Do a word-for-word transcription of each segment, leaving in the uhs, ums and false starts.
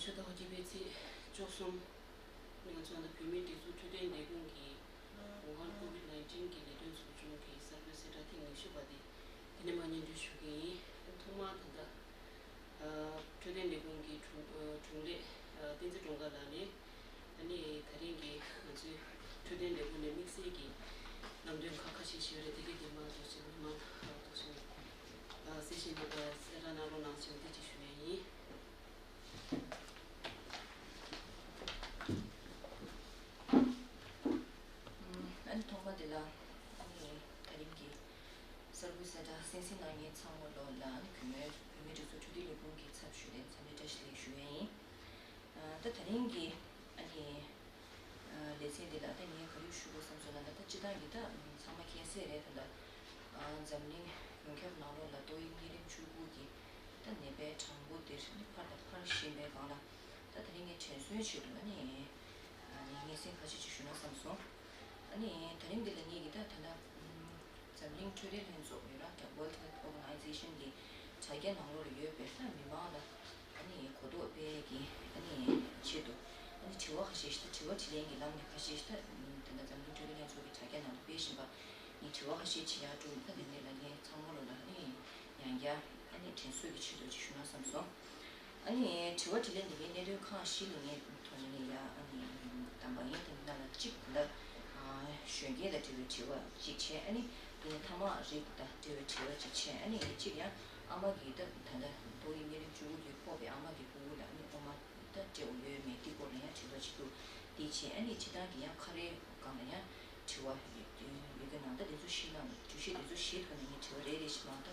ཆུ་ཚོད་བརྒྱད་པའི་ཚེས་བཅུ་གསུམ། ང་ཚོ་ནི་བོད་མིའི་སྒྲིག་འཛུགས་འཕྲོད་བསྟེན་ལས་ཁུངས་ཀྱི་ཝུ་ཧན་ཀོ་ཝིད་ནའིན་ཊིན་གྱི་ལས་དོན་ཚོགས་ཆུང་གི་གསར་འགོད་གསལ་བསྒྲགས་ཐེངས་ཉི་ཤུ་པ་དེ་དེ་ནས་མར་སྙན་སྒྲོན་ཞུ་གི་ཡིན། ཐོག་མར་ད་ལྟ་འཕྲོད་བསྟེན་ལས་ཁུངས་ཀྱི་དྲུང་དྲུང་ལས་བསྟན་འཛིན་སྒྲོལ་དཀར་ལགས་ནས། ཨ་ནི་ད་རིང་གི་ང་ཚོའི་འཕྲོད་བསྟེན་ལས་ཁུངས་ནས་དམིགས་བསལ་གྱི་ལམ་སྟོན་ཁག་ཁ་ཤས་ཤིག་ཡོད་རེད། དེ་གའི་དེ་མ་གཏོགས་ཅིག་མི་མང་ལ་གཏོགས་ཅིག་གསལ་བཤད་གནང་གསལ་བསྒྲགས་གནང་རོགས་གནང་ཞེས་འདི་ཅིག་ཞུ་ཡ་ཡིན། ཨ་ནི་ཐོག་མ་དེ་ལ་ཨ་ནི་ད་རིང་གི་གསར་འགོད་གསལ་བསྒྲགས་གསན་གཟིགས་གནང་མཁན་ཚང་མ་ལོ་ལ་ཨ་ནི་གུས་མོས་བོད་མིའི་སྒྲིག་འཛུགས་འཕྲོད་བསྟེན་ལས་ཁུངས་ཀྱི་ཚབ་ཞུས་ཏེ་འཚམས་འདྲི་བཀྲ་ཤིས་བདེ་ལེགས་ཞུ་ཡ་ཡིན། ཨ་ད་ད་རིང་གི་ཨ་ནི་ལེ་ཚན་འདི་ལ་ད་ངས་ག་རེ་ཞུ་དགོས་བསམ་སོང་ན། ད་ད་སྤྱིར་བཏང་གི་ད་ཚང་མ་མཁྱེན་གསལ་རེད། ད་ད་འཛམ་གླིང་ཡོངས་ཁྱབ་ནང་ལོགས་ལ་ཏོག་དབྱིབས་གཉན་རིམས་བཅུ་དགུ་གི་ད་ནད་པའི་གྲངས་འབོར་འདིར་ནི་འཕར་དང་འཕར་བཞིན་པའི་སྒང་ལ། ད་ད་རིང་ངས་དྲན་གསོའི་ཆེད་དུ་ཨ་ནི་ཨ་ནི་སྙན་སེང་ཁ་ཤས་ཅིག་ཞུ་ན་བསམ་སོང་། ཨ་ནི་ད་རིང་འདི་ལ་ངེད་ཀྱི་ད་ད་ད་འཛམ་གླིང་འཕྲོད་བསྟེན་ལྷན་ཚོགས་ཡོད་ར། ད་World Health Organization གི་དྲ་རྒྱ་ནང་ལོགས་ལ་ཡོད་པའི་ད་མི་མང་ལ་ཨ་ནི་གོ་རྟོགས་སྤེལ་གྱི་ཨ་ནི་ཆེད་དུ་ཨ་ནི་དྲི་བ་ཁ་ཤས་ཤིག་ད་དྲི་བ་དྲིས་ལན་གྱི་ལམ་ནས་ཁ་ཤས་ཤིག་ད་ད་ད་འཛམ་གླིང་འཕྲོད་བསྟེན་ལྷན་ཚོགས་ཀྱི་དྲ་རྒྱ་ནང་དུ་སྤེལ་བཞིན་པ་ངས་དྲི་བ་ཁ་ཤས་དྲི་ཡག་འདུག་ད་དེ་འདྲ་ལ་ངས་ཚང་མ་ལོ་ལ་ཨ་ནི་ཡང་བསྐྱར་ཨ་ནི་དྲན་གསོ་གི་ཆེད་དུ་ཅིག་ཞུ་ན་བསམ་སོང་། ཨ་ནི་དྲི་བ་དྲིས་ལན་འདི་ངས་གནད་དོན་ཁག་བཞི་ལ་ངས་ཐོག་ནས་ངས་ཡ་ཨ་ནི་བདམས་པ་ཡིན། དེ་ནང་ལ་གཅིག་ད་ལྟ་གཞོན་སྐྱེས་དང་འབྲེལ་བའི་དྲི་བ་གཅིག་བྱས། ཨ་ནི་དེ་ནས་ཐ་མག་རིགས་དང་འབྲེལ་བའི་དྲི་བ་གཅིག་བྱས། ཨ་ནི་གཅིག་ཡང་ཨ་མ་གིས་ད་ད་ལྟ་ཏོག་དབྱིབས་གཉན་རིམས་བཅུ་དགུ་གིས་ཕོག་པའི་ཨ་མ་གི་སྤུ་གུ་ལ་ཨ་ནི་ཨ་མ་ད་སྤྲད་དགོས་ཡོད་མེད་འདི་སྐོར་ལ་ཡང་དྲི་བ་གཅིག་འདུག་འདི་བྱས། ཨ་ནི་སྤྱིར་བཏང་གི་ཡང་ཁ་རས་སྒང་ལ་ཡང་དྲི་བ་ཡོད་ཀྱི་ན། ད་དེ་ཚོ་བཞི་ནང་གྲོས་གཞི་དེ་ཚོ་བཞིའི་ཐོག་ནས་ངས་དྲི་བ་རེ་རེ་བཞིན་མང་ད་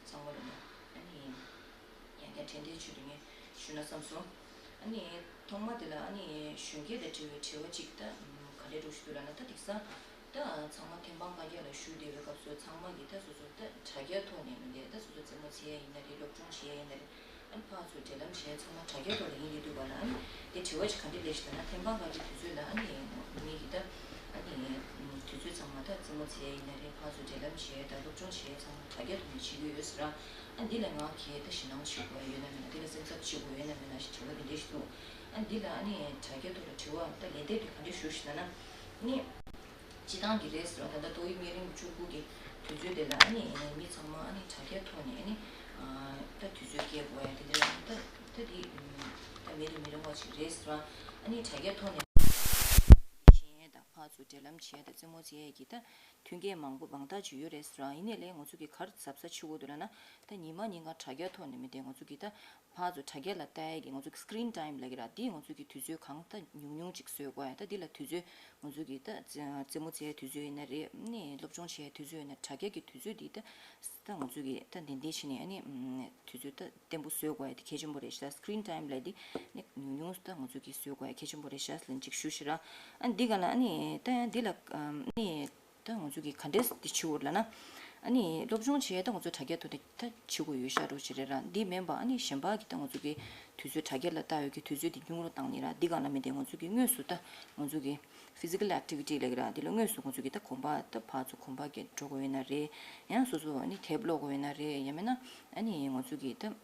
ཚང་མ་ལ་ནི་ཨ་ནི། ཡང་བསྐྱར་དྲན་རྟེན་ཆེད་དུ་ངས་ཞུ་ན་བསམ་སོང་། ཨ་ནི་ཐོག་མ་དེ་ལ་ཨ་ནི་གཞོན་སྐྱེས་དང་འབྲེལ་བའི་དྲི་བ་གཅིག་ད་ག་འདྲས་འདྲ་ཞིག་འདུག་ལབ་ན། ད་དེང་སང་ད་ཚང་མ་ཐེམ་སྤང་བཀའ་རྒྱ་ལ་བཞུགས་བསྡད་པའི་སྐབས་སུ་ཚང་མ་གིས་ད་སོ་སོ་ད་དྲ་རྒྱ་ཐོག་ནས་མི་འདས་ད་སོ་སོ་རྩེད་མོ་རྩེ་ཡ་ཡིན་ན་རེད། སློབ་སྦྱོང་བྱེད་ཡ་ཡིན་ན་རེད། ཨ་ནི་ཕར་ཚུར་འབྲེལ་ལམ་བྱེད་ཡ་ཚང་མ་དྲ་རྒྱ་ཐོག་ལ་ཡིན་བསྡད་འདུག་ག་ལ། ཨ་ནི་དེ་དྲི་བ་ཅིག་ག་འདྲས་སླེབས་ཤག་ལབ་ན། ཐེམ་སྤང་བཀའ་རྒྱའི་དུས་ཚོད་ལ་ཨ་ནི་ངེད་ཀྱི་ད་ཨ་ནི་དུས་ཚོད་ཚང་མ་ད་རྩེད་མོ་རྩེ་ཡ་ཡིན་ན་རེད། ཕར་ཚུར་འབྲེལ་ལམ་བྱེད་ཡ་དང་སློབ་སྦྱོང་བྱེད་ཡ་ཚང་མ་དྲ་རྒྱ་ཐོག་ནས་བྱེད་ཀྱི་ཡོད་ཟེར་ར། ཨ་འདི་ལ་ང་གིས་ད་ཞེད་སྣང་བྱེད་དགོས་ཡ་ཡོད་ན་མེད་ན། འདི་ལ་སེམས་འཚབ་བྱེད་དགོས་ཡོད་ན་མེད་ན་ཞེས་དྲི་བ་དེ་འདྲས་ཤིག་འདུག་ཨ་འདི་ལ་ཨ་ནི་དྲ་རྒྱ་ཐོག་ལ་དྲི་བ་ད་ལན་འདེབས་དེ་ག་འདྲས་ཞུ་ཞིག་ལབ་ན། ཨ་ནི་སྤྱིར་བཏང་གི་རེད་ཟེར་བ། ད་ལྟ་ཏོག་དབྱིབས་གཉན་རིམས་བཅུ་དགུ་གི་དུས་ཚོད་དེ་ལ་ཨ་ནི་མི་ཚང་མ་ཨ་ནི་དྲ་རྒྱ་ཐོག་ནས་ཨ་ནི་ད་དུས་ཚོད་སྐྱེལ་དགོས་ཡ་དེ་འདྲ་ད་ད་འདི་ད་མེད་དུ་མི་རུང་བ་ཅིག་རེད་ཟེར་བ། ཨ་ནི་དྲ་རྒྱ་ཐོག་ནས་ཞེན་ཡས་དང་ཕར་ཚུར་འབྲེལ་ལམ་བྱེད་ཡས་དང་རྩེད་མོ་རྩེ་ཡས་ཀྱི་ད་མཐུན་རྐྱེན་མང་པོ་མང་དག་ཅིག་ཡོད་རེད་ཟེར་བ། ཡིན་ནའི་ལས་ང་ཚོ་གི་ག་རེ་གཟབ་གཟབ་བྱེད་དགོས་འདུག་ལབ་ན། ད་ཉི་མ་ཉིན་གང་དྲ་རྒྱ་ཐོག་ནས་མི་འདས་ང་ཚོ་གི་ད་ཕར་ཚུར་དྲ་རྒྱ་ལ་ལྟ་ཡས་ཀྱི་ང་ཚོ་གི་screen time ལབ་ཀྱི་ར། འདི་ང་ཚོ་གི་དུས་ཚོད་གང་ད་ཉུང་ཉུང་ཅིག་བཟོ་དགོས་ཡ། ད་འདི་ལ་དུས་ཚོད་ང་ཚོ་གི་ད་རྩེད་རྩེད་མོ་རྩེ་ཡའི་དུས་ཚོད་ཡིན་ན་རེད། ནི་སློབ་སྦྱོང་བྱེད་ཡའི་དུས་ཚོད་ཡིན་ན། དྲ་རྒྱ་གི་དུས་ཚོད་འདི་ད་ད་ང་ཚོ་གི་ད་ཏན་ཏན་བྱས་ནས་ཨ་ནི་དུས་ཚོད་ད་བརྟན་པོ་བཟོ་དགོས་ཡ་དེ་གལ་ཆེན་པོ་རེད་ཤག screen time ལབ་ཡ་འདི་ནི་ཉུང་ཉུང་ད་ང་ཚོ་གི་བཟོ་དགོས་ཡ་གལ་ཆེན་པོ་རེད་ཤག་ལབ་ཅིག་ཞུ་ཞེས་ར། ཨ་འདི་ག་ལ་ཨ་ནི་ད་འདི་ལ་ཨ་ནི། ད་ང་ཚོ་གིས་ག་འདྲས་འདི་བྱེད་དགོས་ལབ་ན། ཨ་ནི་སློབ་སྦྱོང་བྱེད་ཡས་ད་ང་ཚོ་དྲ་རྒྱ་ཐོག་ནས་ད་བྱེད་དགོས་ཡོད་ཤག་རོ་ཅིག་རེད་ར། འདི་མིན་པ་ཨ་ནི་གཞན་པ་གི་ད་ང་ཚོ་གི་དུས་ཚོད་དྲ་རྒྱ་ལ་ལྟ་ཡོད་ཀྱི་དུས་ཚོད་འདི་ཉུང་རུ་བཏང་ནི་ར། འདི་ག་ལ་མི་འདི་ང་ཚོ་གི་དངོས་སུ་ད་ང་ཚོ་གི་physical activity ལབ་ཀྱི་ར། འདི་ལ་དངོས་སུ་ང་ཚོ་གི་ད་གོམ་པ་ད་ཕར་ཚུར་གོམ་པ་བརྒྱབ་འགྲོ་དགོས་ཡོད་ན་རེད། ཡང་སོ་སོ་ཨ་ནི་དེབ་ཀློག་དགོས་ཡོད་ན་རེད། ཡང་མིན་ན་ཨ་ནི་ང་ཚོ་གི་ད།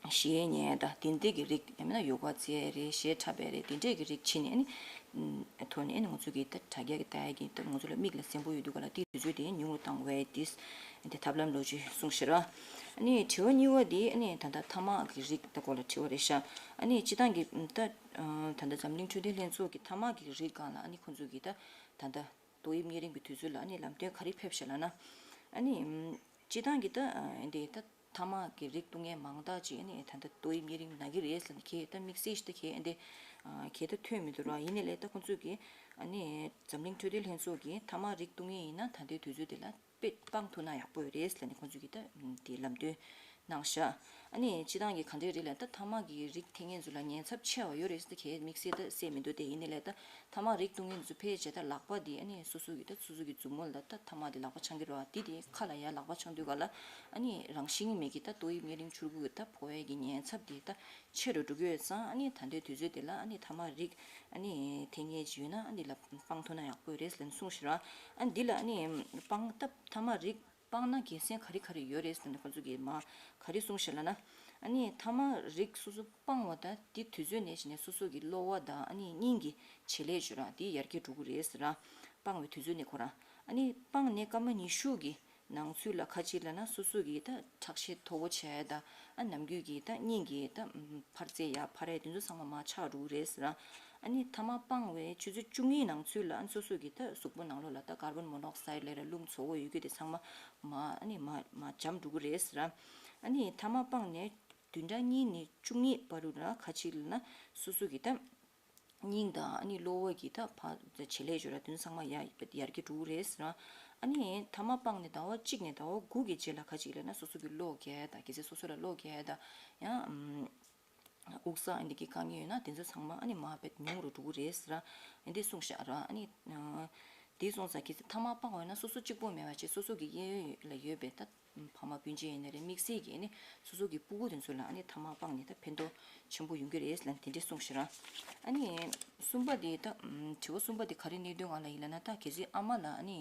གཞས་ཉན་ཡ་དང་དེ་འདྲས་ཀྱི་རིགས། ཡང་མིན་ན་ཡོ་ག་རྩེ་ཡ་རེད། གཞས་འཁྲབ་པ་རེད། དེ་འདྲས་ཀྱི་རིགས་བྱས་ནས་ཨ་ནི་ཐོག་ནས་ཨ་ནི་ང་ཚོ་གི་ད་དྲ་རྒྱ་གི་ལྟ་ཡ་གི་ད་ང་ཚོ་ལ་མིག་ལ་གཟན་པོ་ཡོད་དུས་ག་ལ་དེའི་དུས་ཚོད་དེ་ཉུང་རུ་བཏང་དགོས་ཡ་དེ་དེ་ཐབས་ལམ་ལོ་ཅིག་གསུངས་ཤག་ར། ཨ་ནི་དྲི་བ་གཉིས་པ་དེ་ཨ་ནི་ད་ལྟ་ཐ་མག་གི་རིགས་ད་སྐོར་ལ་དྲི་བ་རེད་ཤག་ཨ་ནི་སྤྱིར་བཏང་གི་ད་ད་ལྟ་འཛམ་གླིང་འཕྲོད་བསྟེན་ལྷན་ཚོགས་ཀྱི་ཐ་མག་གི་རིགས་སྒང་ལ་ཨ་ནི་ཁོང་ཚོ་གི་ད་ད་ལྟ་ཏོག་དབྱིབས་གཉན་རིམས་ཀྱི་དུས་ཚོད་ལ་ཨ་ནི་ལམ་སྟོན་ག་རེ་ཕེབས་ཤག་ལབ་ན། ཨ་ནི་སྤྱིར་བཏང་གི་ད་འདི་ད། ཐ་མག་གི་རིགས་བཏུང་མཁན་མང་དག་ཅིག་ཨ་ནི་ད་ལྟ་ཏོག་དབྱིབས་གཉན་རིམས་ན་གི་རེད་ཟེར་ནས་གལ་ད་དམིགས་བསལ་ཞིག་ད་གལ་ཨ་འདི་གལ་ད་ཐོན་མི་འདུག་ར། ཡིན་ནའི་ལས་ད་ཁོང་ཚོས་ཀྱི་ཨ་ནི་འཛམ་གླིང་འཕྲོད་བསྟེན་ལྷན་ཚོགས་ཀྱིས་ཐ་མག་རིགས་བཏུང་མཁན་ཡིན་ན་ད་ལྟའི་དུས་ཚོད་དེ་ལ་དཔེ་སྤང་ཐུབ་ན་ཡག་པོ་རེད་ཟེར་ནས་ཁོང་ཚོས་ཀྱི་ད་དེ་ལམ་སྟོན་གནང་ཤག་ཨ་ནི་སྤྱིར་བཏང་གི་ག་འདྲའི་རིགས་ལ་ད་ཐ་མག་གི་རིགས་འཐེན་མཁན་ཚོ་ལ་ཉེན་ཚབས་ཆེ་བ་ཡོད་རེད་ཟེར་ད་གལ་དམིགས་བསལ་ད་གསལ་མི་འདུག་དེ་ཡིན་ནའི་ལས་ད། ཐ་མག་རིགས་བཏུང་མཁན་ཚོ་ཕལ་ཆེར་ད་ལག་པ་དེ་ཨ་ནི་སོ་སོ་གི་ད་སོ་སོ་གི་མཛུབ་མོ་ལ་ད་ཐ་མག་དེ་ལག་པ་འཆང་གི་རེད་བ། དེ་དེ་ཁ་ལ་ཡར་ལག་པ་འཆང་དུས་ག་ལ་ཨ་ནི་རང་བཞིན་མེད་ཀྱི་ད་ཏོག་དབྱིབས་གཉན་རིམས་ཕྲུ་གུ་གི་ད་ཕོག་ཡས་ཀྱི་ཉེན་ཚབས་དེ་ད་ཆེ་རུ་འགྲོ་གི་ཡོད་ཙང་། ཨ་ནི་ད་ལྟའི་དུས་ཚོད་དེ་ལ་ཨ་ནི་ཐ་མག་རིགས་ཨ་ནི་འཐེན་མཁན་ཅིག་ཡོད་ན་ཨ་ནི་ལ་སྤང་ཐུབ་ན་ཡག་པོ་རེད་ཟེར་ནས་གསུངས་ཤག་ར། ཨ་ནི་འདི་ལ་ཨ་ནི་སྤང་ད་ཐ་མག་རིགས་སྤང་ན་དགེ་མཚན་ག་རེ་ག་རེ་ཡོད་རེད་ཟེར་ནས་ཁོང་ཚོ་གིས་མ་ག་རེ་གསུངས་ཤག་ལབ་ན། ཨ་ནི་ཐ་མག་རིགས་སོ་སོ་སྤང་བ་དང་དེ་དུས་ཚོད་ནས་བྱས་ནས་སོ་སོ་གི་གློ་བ་དང་ཨ་ནི་སྙིང་གི་བྱེད་ལས་བྱེད་རང་དེ་ཡར་རྒྱས་འགྲོ་གི་རེད་ཟེར་ར། སྤང་བའི་དུས་ཚོད་ནས་ཁོ་རང་ཨ་ནི་སྤང་ནས་སྐར་མ་ཉི་ཤུ་གི་ནང་ཚུད་ལ་ཁ་ཅིག་ལ་ན་སོ་སོ་གི་ད་ཁྲག་ཤེད་མཐོ་བོ་བྱས་ད་ཨ་ནམ་རྒྱུན་གི་ད་སྙིང་གི་ད་འཕར་རྩེ་ཡ་འཕར་ཡ་དེ་ཚོ་ཚང་མ་མར་ཆག་འགྲོ་གི་རེད་ཟེར་ར། ཨ་ནི་ཐ་མག་སྤང་བའི་ཆུ་ཚོད་བཅུ་གཉིས་ནང་ཚུད་ལ་ཨ་ནི་སོ་སོ་གི་ད་གཟུགས་པོ་ནང་ལོགས་ལ་ད་ཀར་བོན་མོ་ནོག་སའིད་ལབ་ར་རླུང་བཙོག་པོ་ཡོད་རྒྱུ་དེ་ཚང་མ་མར་ཨ་ནི་མར་མར་འཇམ་འགྲོ་གི་རེད་ཟེར་ར། ཨ་ནི་ཐ་མག་སྤངས་ནས་བདུན་ཕྲག་གཉིས་ནས་བཅུ་གཉིས་བར་དུ་ལ་ཁ་ཅིག་ལ་ན་སོ་སོ་གི་ད་སྙིང་དང་ཨ་ནི་གློ་བ་གི་ད་ཕ་བྱེད་ལས་བྱེད་ར་དེ་ཚང་མ་ཡ་ཡར་རྒྱས་འགྲོ་གི་རེད་ཟེར་ར། ཨ་ནི་ཐ་མག་སྤངས་ནས་ཟླ་བ་གཅིག་ནས་ཟླ་བ་དགུ་གི་རྗེས་ལ་ཁ་ཅིག་ལ་ན་སོ་སོ་གི་གློ་རྒྱག་ད་གལ་སྲིད་སོ་སོ་ལ་གློ་རྒྱག་ད་ཡང་དབུགས་བསགས་ཨ་འདི་གི་དཀའ་ངལ་ཡོད་ན་དེ་ཚོ་ཚང་མ་ཨ་ནི་མར་བེད་ཉུང་རུ་འགྲོ་གི་རེད་ཟེར་ར། ཨ་འདི་གསུངས་ཤག་ར། ཨ་ནི་དེ་སོང་ཙང་གལ་སྲིད་ཐ་མག་སྤངས་པ་ཡོད་ན་སོ་སོ་གཅིག་པོ་མེད་པ་བྱས་སོ་སོ་གི་གཡས་གཡོན་ལ་ཡོད་པའི་ད་ཕ་མ་སྤུན་མཆེད་ཡིན་ན་རེད། དམིགས་བསལ་གྱི་ནི་སོ་སོ་གི་སྤུ་གུ་དེ་ཚོ་ལ་ཨ་ནི་ཐ་མག་སྤངས་ནས་ད་ཕན་ཐོགས་ཆེན་པོ་ཡོང་གི་རེད་ལབ་དེ་འདྲས་གསུངས་ཤག་ར། ཨ་ནི་གསུམ་པ་དེ་ད་དྲི་བ་གསུམ་པ་དེ་ག་རེ་གནད་དོན་ང་ལ་ཡིན་ལབ་ན་ད་གལ་སྲིད་ཨ་མ་ལ་ཨ་ནི་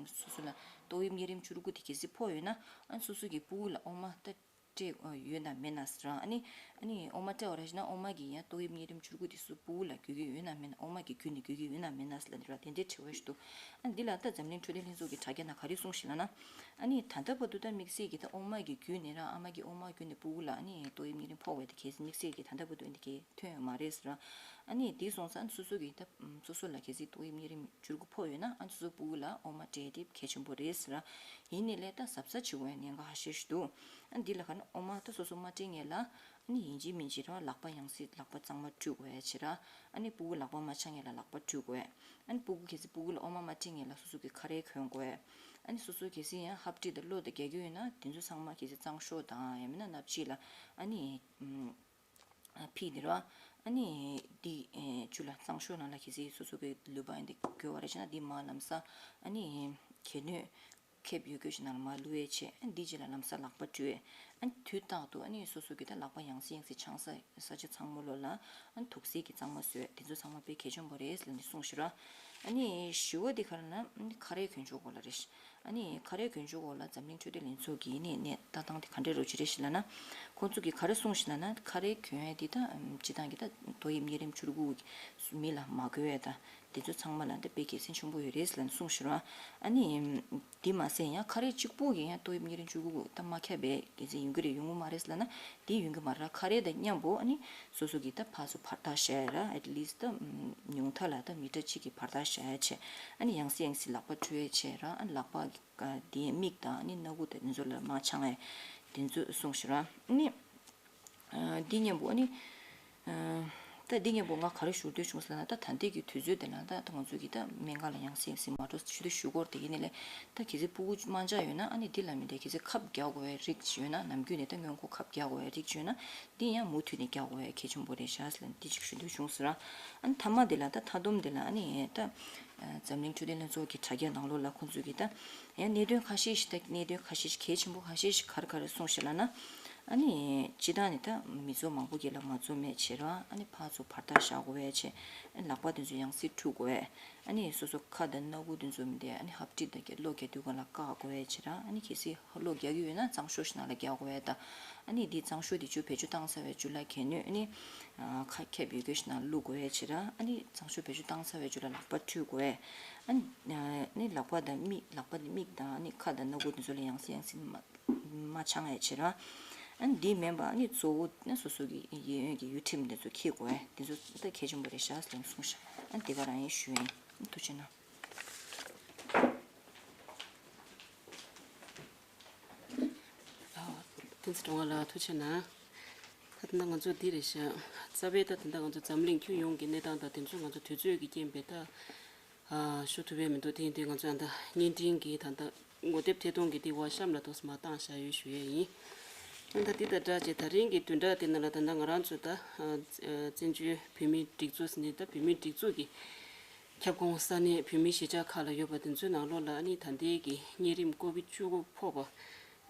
སོ་སོ་ལ་ཏོག་དབྱིབས་གཉན་རིམས་བཅུ་དགུ་དེ་གལ་སྲིད་ཕོག་ཡོད་ན་ཨ་ནི་སོ་སོ་གི་སྤུ་གུ་ལ་ཨོ་མ་ད་སྤྲད་ཡོད་ན་མེད་ན་ཟེར་ར། ཨ་ནི་ཨ་ནི་ཨོ་མ་སྤྲད་པ་ར་ཞིག་ན་ཨོ་མ་གིས་ཡང་ཏོག་དབྱིབས་གཉན་རིམས་བཅུ་དགུ་དེ་སུ་སྤུ་གུ་ལ་འགོས་ཀྱི་ཡོད་ན་མེད་ན་ཨོ་མ་གི་བརྒྱུད་ནས་འགོས་ཀྱི་ཡོད་ན་མེད་ན་ཟེར་ལབ་ནི་ར་དེ་འདྲའི་དྲི་བ་ཞིག་འདུག་ཨ་ནི་འདི་ལ་ད་འཛམ་གླིང་འཕྲོད་བསྟེན་ལྷན་ཚོགས་ཀྱི་དྲ་རྒྱ་ནང་ག་རེ་གསུངས་ཤིག་ལབ་ན། ཨ་ནི་ད་ལྟ་བར་དུ་ད་དམིགས་བསལ་གྱི་ད་ཨོ་མ་གི་བརྒྱུད་ནས་ར་ཨ་མ་གི་ཨོ་མ་བརྒྱུད་ནས་སྤུ་གུ་ལ་ཨ་ནི་ཏོག་དབྱིབས་གཉན་རིམས་ཕོག་པའི་དེ་གལ་སྲིད་དམིགས་བསལ་གྱི་ད་ལྟ་བར་དུ་ཨ་ནི་དེ་གས་ཐོན་ཡོད་མ་རེད་ཟེར་ར། ཨ་ནི་དེ་སོང་ཙང་སོ་སོ་གི་ད་སོ་སོ་ལ་གལ་སྲིད་ཏོག་དབྱིབས་གཉན་རིམས་བཅུ་དགུ་ཕོག་ཡོད་ན་ཨ་ནི་སོ་སོའི་སྤུ་གུ་ལ་ཨོ་མ་སྤྲད་དེ་གལ་ཆེན་པོ་རེད་ཟེར་ར། ཡིན་ནའི་ལས་ད་གཟབ་གཟབ་བྱེད་དགོས་ཡ་ཉེན་ཁ་ཧ་ཤེས་ཤིག་འདུག་ཨ་ནི་འདི་ལ་ཁ་ན་ཨོ་མ་ད་སོ་སོ་མ་སྤྲད་སྔོན་ལ་ཨ་ནི་ཡིན་གཅིག་མིན་གཅིག་ར་ལག་པ་ཡང་སེ་ལག་པ་གཙང་མ་བཀྲུ་དགོས་ཡ་བྱེད་ར། ཨ་ནི་སྤུ་གུ་ལག་པ་མ་འཆང་སྔོན་ལ་ལག་པ་བཀྲུ་དགོས་ཡ། ཨ་ནི་སྤུ་གུ་གལ་སྲིད་སྤུ་གུ་ལ་ཨོ་མ་མ་སྤྲད་སྔོན་ལ་སོ་སོ་གི་ཁ་རས་གོན་དགོས་ཡ། ཨ་ནི་སོ་སོ་གལ་སྲིད་ཡང་ཧབ་དྲི་དང་གློ་དང་རྒྱག་གི་ཡོད་ན་དེ་ཚོ་ཚང་མ་གལ་སྲིད་གཙང་ཤོག་དང་ཡང་མིན་ན་སྣབས་ཕྱི་ལ་ཨ་ནི་ཕིག་འདི་ར། ཨ་ནི་འདི་ཆུ་ལ་གཙང་ཤོག་ནང་ལ་གལ་སྲིད་སོ་སོ་གི་ལུས་པ་འདི་འགྱོ་བ་རེད་ཅེ་ན་འདི་མ་ལམ་སང་ཨ་ནི་གད་སྣོད་ཁེབས་ཡོད་དགོས་ཤིག་ནང་ལ་མ་བླུགས་ཡས་བྱས། ཨ་ནི་འདི་རྗེས་ལ་ལམ་སང་ལག་པ་བཀྲུས། ཨ་ནི་དུས་རྟག་ཏུ་ཨ་ནི་སོ་སོ་གི་ད་ལག་པ་ཡང་སེ་ཡང་སེ་འཆང་ས་ས་ཆ་ཚང་མ་ལོ་ལ་ཨ་ནི་དུག་སེལ་གྱི་གཙང་མ་བཟོས། དེ་ཚོ་ཚང་མ་དཔེ་གལ་ཆེན་པོ་རེད་ལབ་ནས་གསུངས་ཤིག་ར། ཨ་ནི་བཞི་བ་འདི་ག་རེ་ན་ཨ་ནི་ཁ་རས་གོན་ཆོག་གོ་ལ་རེད། ཨ་ནི་ཁ་རས་གོན་ཆོག་འོག་ལ་འཛམ་གླིང་འཕྲོད་བསྟེན་ལྷན་ཚོགས་ཀྱི་ནས་ནས་ལྟ་སྟངས་དེ་ག་འདྲས་རོ་ཅི་རེད་ཞེས་ལབ་ན། ཁོང་ཚོ་གིས་ག་རེ་གསུངས་ཞེས་ལབ་ན་ཁ་རས་གོན་ཡས་དེ་ད་སྤྱི་བཏང་གི་ད་ཏོག་དབྱིབས་གཉན་རིམས་བཅུ་དགུ་མི་ལ་མ་འགོས་ཡས་ད་དེ་ཚོ་ཚང་མ་ལ་ད་དཔེ་དགེ་མཚན་ཆེན་པོ་ཡོད་རེད་ལབ་ནས་གསུངས་ཞེས་ར། ཨ་ནི་དེ་མ་ཟད་ཡང་ཁ་རས་གཅིག་པོ་གིས་ཡང་ཏོག་དབྱིབས་གཉན་རིམས་བཅུ་དགུ་ད་མ་ཁྱབ་པའི་དགེ་མཚན་ཡོང་གི་རེད་ཡོང་གི་མ་རེད་ལབ་ན་དེ་ཡོང་གི་མ་རེད། ཁ་རས་དང་མཉམ་པོ་ཨ་ནི་སོ་སོ་གི་ད་ཕར་ཚུར་བར་ཐག་བཞག་ཡས་ར་at least ད་ཉུང་མཐའ་ལ་ད་མི་ཊར་གཅིག་གི་བར་ཐག་བཞག་ཡས་བྱས། ཨ་ནི་ཡང་སེ་ཡང་སེ་ལག་པ་བཀྲུ་ཡས་བྱས་ར། ཨ་ནི་ལག་པ་གི་དེའི་མིག་དང་ཨ་ནི་སྣ་ཁུག་དང་དེ་ཚོ་ལ་མ་འཆང་ཡས་དེ་ཚོ་གསུངས་ཤིག་ར། ཨ་ནི་འདི་མཉམ་པོ་ཨ་ནི་ད་འདི་མཉམ་པོ་ང་ག་རེ་ཞུ་འདོད་བྱུང་ཟེར་ན་ད་ད་ལྟའི་གི་དུས་ཚོད་དེ་ལ་ད་ད་ང་ཚོ་གི་ད་སྨན་ཁང་ལ་ཡང་སེ་ཡང་སེ་མ་འགྲོ་ཞུ་འདོད་ཞུ་སྐོར་དེ་ཡིན་ནི་ལས་ད་གལ་སྲིད་སྤུ་གུ་དམར་འབྱར་ཡོད་ན་ཨ་ནི་འདི་ལ་མི་འདྲ་གལ་སྲིད་ཁབ་རྒྱག་དགོས་པའི་རིགས་ཡོད་ན་ནམ་རྒྱུན་ནས་ད་སྔོན་འགོག་ཁབ་རྒྱག་དགོས་པའི་རིགས་ཡོད་ན། འདི་ཡང་མུ་མཐུད་ནས་རྒྱག་དགོས་ཡ་གལ་ཆེན་པོ་རེད་ཤག་ཟེར་ལབ་འདི་ཅིག་ཞུ་འདོད་བྱུང་ཟེར་ར། ཨ་ནི་མཐའ་མ་འདི་ལ་ད་མཐའ་སྡོམ་འདི་ལ་ཨ་ནི་ད་འཛམ་གླིང་འཕྲོད་བསྟེན་ལྷན་ཚོགས་ཀྱི་དྲ་རྒྱ་ནང་ལོགས་ལ་ཁོང་ཚོས་ཀྱི་ད་ཡང་གནད་དོན་ཁ་ཤས་ཤིག་ད་གནད་དོན་ཁ་ཤས་ཤིག་གལ་ཆེན་པོ་ཁ་ཤས་ཤིག་ག་རེ་ག་རེ་གསུངས་ཤག་ལབ་ན། ཨ་ནི་སྤྱི་བཏང་ནས་ད་མི་ཚོགས་མང་པོ་གི་ལ་མ་འཛོམས་མེད་བྱེད་ར། ཨ་ནི་ཕར་ཚུར་བར་ཐག་བཞག་དགོས་པའི་ཆེད་ཨ་ནི་ལག་པ་དེ་ཚོ་ཡང་སེ་འཁྲུ་དགོས་པས། ཨ་ནི་སོ་སོ་ཁ་དང་སྣ་ཁུག་དེ་ཚོ་མི་བདེ་ཨ་ནི་ཧབ་དྲི་དང་གི་གློ་རྒྱག་དུས་སྒང་ལ་བཀག་དགོས་པའི་ཕྱིར་ཨ་ནི་གལ་སྲིད་གློ་རྒྱག་གི་ཡོད་ན་གཙང་ཤོག་ཞིག་ནང་ལ་རྒྱག་དགོས་པའི་ད། ཨ་ནི་འདི་གཙང་ཤོག་དེ་ཆུ་བེད་སྤྱོད་བཏང་ཚར་བའི་རྗེས་ལ་གད་སྣོད་ཨ་ནི་ཁ་ཁེབས་ཡོད་དགོས་ཞིག་ནང་བླུག་དགོས་པའི་ཕྱིར་ཨ་ནི་གཙང་ཤོག་བེད་སྤྱོད་བཏང་ཚར་བའི་རྗེས་ལ་ལག་པ་འཁྲུ་དགོས་པས། ཨ་ནི་ལག་པ་དང་མིག་ལག་པ་དང་མིག་དང་ཨ་ནི་ཁ་དང་སྣ་ཁུག་དེ་ཚོ་ལ་ཡང་སེ་ཡང་སེ་མ་མ་འཆང་བའི་ཕྱིར། ཨ་ནི་འདི་མིན་པ་ཨ་ནི་གཙོ་བོ་ནི་སོ་སོ་གི་གཡས་གཡོན་གྱི་ཡུལ་ཁྲིམས་དེ་ཚོ་འཁྱེར་དགོས་པས་དེ་ཚོ་ད་གལ་ཆེན་པོ་རེད་ཤག་ཟེར་ནས་གསུངས་ཤག་ཨ་ནི་དེ་ག་རང་ཡིན་ཞུ་ཡིན། ཐུགས་རྗེ་གནང་། བསྟན་འཛིན་སྒྲོལ་དཀར་ལགས་ཐུགས་རྗེ་གནང་། ད་ལྟ་ང་ཚོ་འདི་རེད་ཤག་རྩ་བའི་ད་ད་ལྟ་ང་ཚོ་འཛམ་གླིང་ཁྱོན་ཡོངས་ཀྱི་གནས་སྟངས་དང་དེ་ཚོ་ང་ཚོ་དུས་ཚོད་ཀྱི་རྐྱེན་པས་ད་ཨ་ཞུ་ཐུབ་ཡས་མི་འདུག་དེ་ཡིན་དུས་ང་ཚོ་ད་བརྙན་འཕྲིན་གྱི་ད་ལྟ་ངོ་དེབ་ཐད་གཏོང་གི་འདི་བ་གཤམ་ལ་ཏོག་ཙམ་མར་བཏང་བཞག་ཡོད་ཞུ་ཡས་ཡིན། ད་ལྟ་འདི་དང་སྦྲགས་བྱས་ད་རིང་གི་བདུན་ཕྲག་འདི་ནང་ལ་ད་ལྟ་ང་རང་ཚོ་ད་ཨ་བཙན་བྱོལ་བོད་མིའི་སྒྲིག་འཛུགས་ཟེར་ནས་ད་བོད་མིའི་སྒྲིག་འཛུགས་ཀྱི་ཁྱབ་ཁོངས་ས་གནས་བོད་མིའི་གཞིས་ཆགས་ཁག་ལ་ཡོད་པ་དེ་ཚོའི་ནང་ལོགས་ལ་ཨ་ནི་ད་ལྟའི་གི་གཉན་རིམས་ཀོ་བིད་བཅུ་དགུ་ཕོག་པ་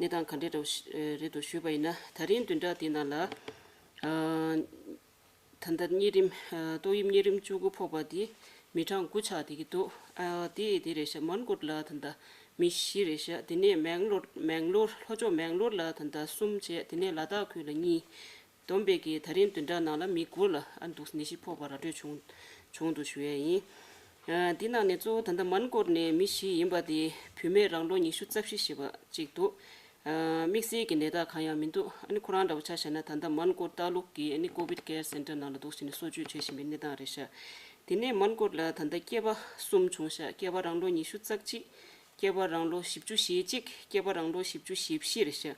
གནས་སྟངས་ག་འདྲས་རེད་འདུག་ཞུས་པ་ཡིན་ན་ད་རིང་བདུན་ཕྲག་འདི་ནང་ལ་ཨ་ད་ལྟ་གཉན་རིམས་ཨ་ཏོག་དབྱིབས་གཉན་རིམས་བཅུ་དགུ་ཕོག་པ་འདི་ མི་གྲངས་དགུ་ཆགས་བསྡད་ཀྱི་འདུག་ཨ་དེ་དེ་རེད་ཤག་མན་གོར་ལ་ད་ལྟ་མི་བཞི་རེད་ཤག་དེ་ནས་མེང་ལོར་མེང་ལོར་ལྷོ་ཕྱོགས་མེང་ལོར་ལ་ད་ལྟ་གསུམ་བྱས། དེ་ནས་ལ་དྭགས་ཁུལ་ལ་གཉིས། བསྡོམས་པས་ཀྱི་ད་རིང་བདུན་ཕྲག་ནང་ལ་མི་དགུ་ལ་ཨ་འདུག་ནད་གཞི་ཕོག་པ་ར་སྤྲོད་བྱུང་བྱུང་འདུག་ཞུ་ཡས་ཡིན། ཨ་འདི་ནང་ནས་གཙོ་བོ་ད་ལྟ་མན་གོར་ནས་མི་བཞི་ཡིན་པ་དེ་བུད་མེད་རང་ལོ་ཉི་ཤུ་རྩ་བཞི་བྱས་པ་གཅིག་འདུག་ཨ་དམིགས་བསལ་གྱི་ནད་རྟགས་གང་ཡང་མི་འདུག་ཨ་ནི་ཁོ་རང་འདྲ་བོ་ཆ་བཞག་ན་ད་ལྟ་མན་གོར་ལྟ་ལུགས་ཀྱི་ཨ་ནི་ཀོ་བིད་ཀེར་སེན་ཊར་ནང་ལ་འདུག་བྱས་ནས་གསོ་བཅོས་བྱེད་བཞིན་པའི་གནས་སྟངས་རེད་ཤག་དེ་ནས་མན་གོར་ལ་ད་ལྟ་སྐྱེས་པ་གསུམ་བྱུང་ཤག་སྐྱེས་པ་རང་ལོ་ཉི་ཤུ་རྩ་གཅིག་སྐྱེས་པ་རང་ལོ་བཞི་བཅུ་ཞེ་གཅིག་སྐྱེས་པ་རང་ལོ་བཞི་བཅུ་ཞེ་བཞི་རེད་ཤག་